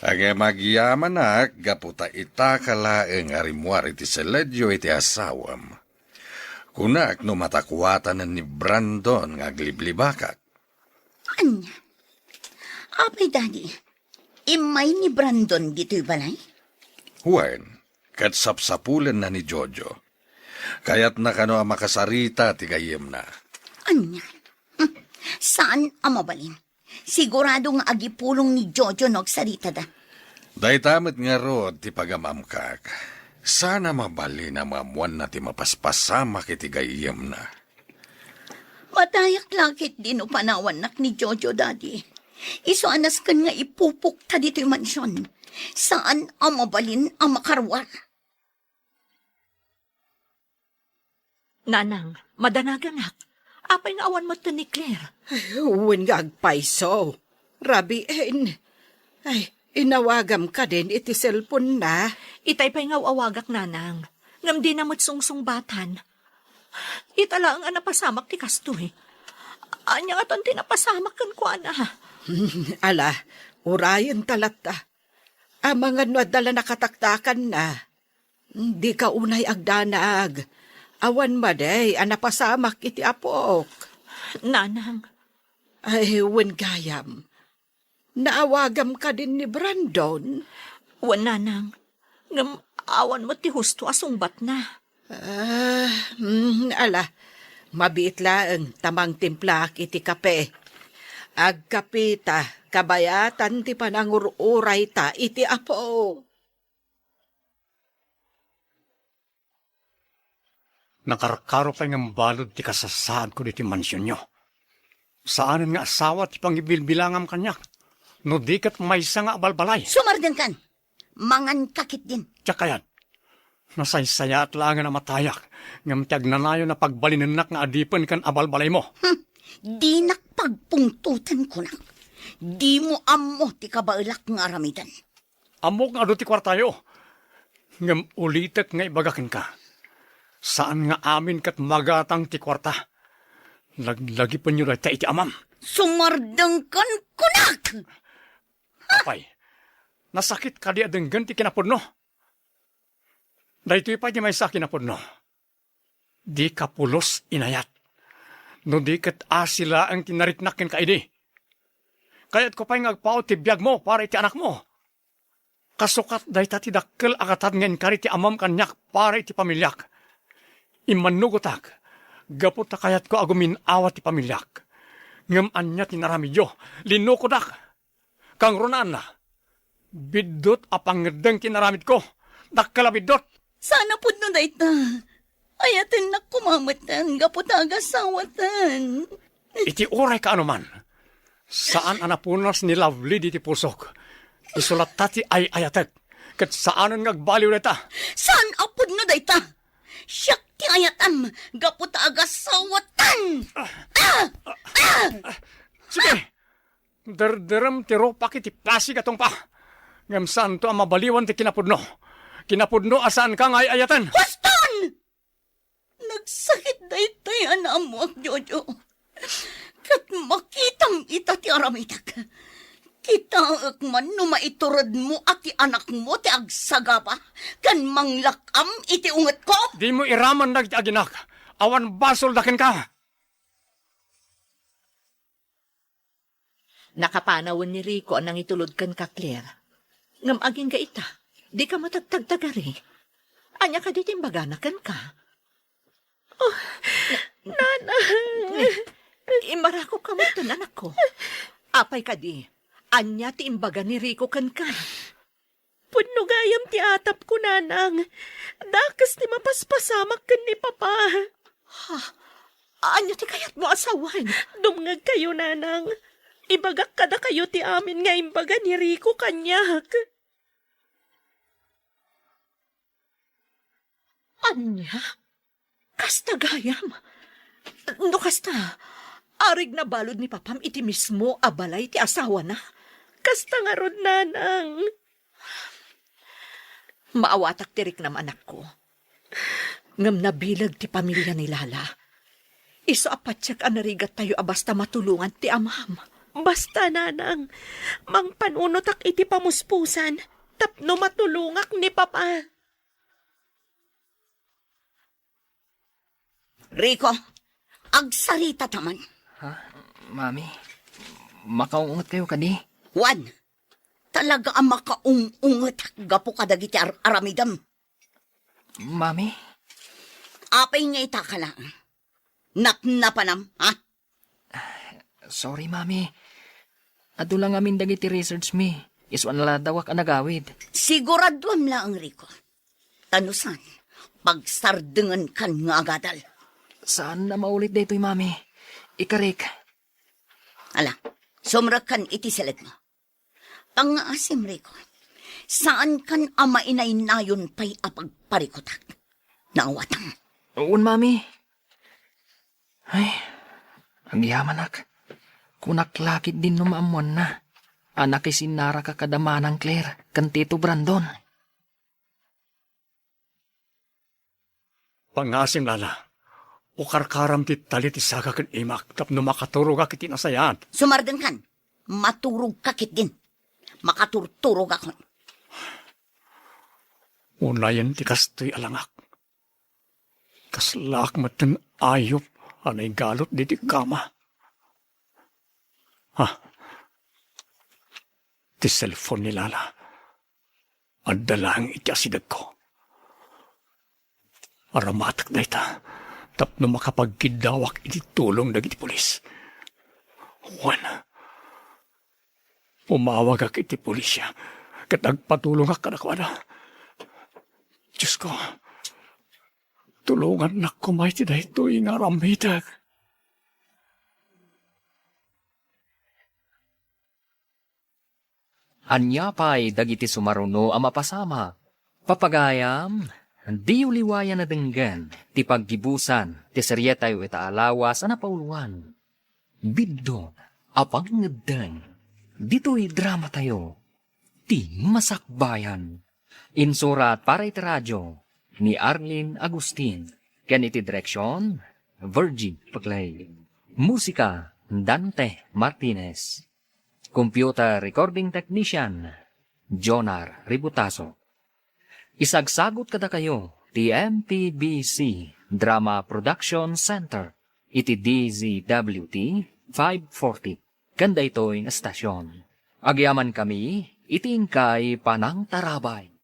Ngem agyamanak gapu ta itaka laeng a rimmuar iti seledio iti asawam. Kunak no matakuatanen ni Brandon nga agliblibakak. Ania? Apay, Daddy, immay ni Brandon ditoy balay? Wen, ket sapsapulenna ni Jojo. Kayatna kano a makasarita ti gayyemna. Ania? Hmm, saan a mabalin. Sigurado nga agipulong ni Jojo no agsaritada. Dayta met ngarud ti pagamamkak. Saan a mabalin a maammoanna ti mapaspasamak iti gayyemna. Matayak la ketdi no panawannak ni Jojo, Daddy. Isu a nasken nga ipupokta ditoy mansion. Saan a mabalin a makaruar. Nanang, madanagangak. Apay nga awan metten ni Claire? Ay, wen nga agpayso. Rabiin. Ay, inawagam kadin iti cellphone na. Itay pay nga aw-awagak, Nanang. Ngem dina met sungsungbatan. Ita laeng a napasamak ti kastoy. Ania ngatan ti napasamak kenkuana? Ala, urayenta latta. Amangan no adda la nakataktakanna. Dika unay agdanag. Awan madi a napasamak iti apok. Nanang. Ay, wen gayam. Naawagam kadin ni Brandon? Wen, nanang. Ngem awan met ti husto a sungbatna. Ah, mm, ala. Mabiit laeng ta mangtimplaak iti kape. Agkapita, kabayatan ti panangur-urayta iti Apo. Nakarkaro pay ngem balud ti kasasaadko ditoy mansionyo. Saanen nga asawa ti pangibilbilangam kaniak, no di ket maysa nga abalbalay. Sumardengkan! Manganka ketdin. Diak kayat. Nasaysayaat laengen a matayak, ngem ti agnanayon a pagbalinennak nga adipen ken abalbalaymo. Hmm, dinak pagpungtoten, kunak. Dimo ammo ti kabaelak nga aramiden. Ammok nga adu ti kuartayo, ngem ulitek nga ibaga kenka, saan nga amin ket magatang ti kuarta. Laglagipenyo dayta iti amam. Sumardengkan, kunak! Apay, nasakit kadi a denggen ti kinapudno? Daytoy pay ti maysa a kinapudno. Dika pulos inayat. No di ket asi laeng ti nariknak kenka idi. Kayatko pay nga agpaut ti biagmo para iti anakmo. Kasukat dayta ti dakkel a katad nga inkari ti amam kaniak para iti pamiliak. Immannugotak, gapu ta kayatko a gumin-awa ti pamiliak. Ngem ania ti naramidyo? Linukodak. Kangrunaan na. Biddut a pangngeddeng ti inaramidko. Dakkel a biddut. Saan a pudno dayta. Ayatennak koma metten gapu ta agasawatan. Iti uray kaano man, saan a napunas ni Lovely diti pusok. Isu latta ti ay-ayatek. Ket saanen nga agbaliw dayta. Saan a pudno dayta. Siak ti ayatam gapu ta agasawatan. Ah! Ah! Ah! Sige. Derderem ti rupak iti pasig a tungpa. Ngem saanto a mabaliwan ti kinapudno. Kinapudno a saanka nga ay-ayaten. Huston! Nagsakit daytoy a naammoak, Jojo. Ket makitam ita ti aramidek. Kitaek man no maituredmo a ti anakmo ti agsagaba ken manglak-am iti ungetko. Dimo iraman dagiti aginak. Awan basolda kenka. Nakapanawen ni Rico a nangitulod kenka, Claire. Ngem agingga ita, dika met agtagtagari. Ania kadi ti imbagana kenka? Oh, Nanang! Immarakopka metten, anakko. Apay kadi, ania ti imbaga ni Rico kenka? Pudno gayam ti atapko, Nanang. Dakes ti mapaspasamak ken ni Papa. Ha? Ania ti kayatmo a sawen? Dumngegkayo, Nanang. Ibagak kadakayo ti amin nga imbaga ni Rico kaniak. Ania? Kasta gayam? No kasta, arigna balud ni Papam iti mismo a balay ti asawana? Kasta ngarud, Nanang. Maawatak ti riknam, anakko. Ngem nabileg ti pamilia ni Lala. Isu a patiek a narigattayo a basta matulongan ti amam. Basta, Nanang, mangpanunotak iti pamuspusan tapno matulongak ni Papa. Rico, agsarita ta man. Ha? Mami, makaung-unget kayo kadi? Wen, talaga a makaung-unget gapu kadagiti ar-, aramidem. Mami? Apay nga ita ka laeng? Napnapanam, ha? Sorry, Mami. Adu la ngamin dagiti research mi. Isu a naladawak a nagawid. Siguraduem laeng, Rico. Ta no saan, pagsardengenkan nga agadal. Saan a maulit daytoy, Mami. Ikarik. Ala, sumrekkan iti siledmo. Pangngaasim, Rico. Saankan a mainaynayon pay a pagparikutak. Naawatam. Wen, Mami. Ay, agyamanak. Kunak la ketdin no maammoanna a nakisinnaraka kada Manang Claire ken Tito Brandon. Pangngaasim, Lala. Ukarkaram ti tali ti saka ken imak tapno makaturogak iti nasayaat. Sumardengkan, maturogka ketdin. Makaturturogakon. Unayen ti kastoy a langak. Kaslaak met ti ayup a naigalut ditoy kama. Ha? Ti cellphone ni Lala. Adda laeng iti asidegko. Aramatek dayta tapno makapagkiddawak iti tulong dagiti pulis. Wen, umawagak iti pulisya ket agpatulongak kadakuada. Diosko, tulongannak koma iti daytoy nga aramidek. Ania pay dagiti sumaruno a mapasama? Papagayam, diyo liwayan a denggen ti paggibusan ti serietayo ita a lawas a napauloan. Biddut a pangngeddeng ditoy dramatayo, Ti Masakbayan. Insurat para iti radio ni Arlene Agustin, ken iti direksion, Virgie Peclay. Musika, Dante Martinez. Computer recording technician, Jonar Ributaso. Isagsagut kadakayo ti M P B C Drama Production Center iti D Z W T five forty ken daytoy nga estasion. Agyamankami iti inkay panangtarabay.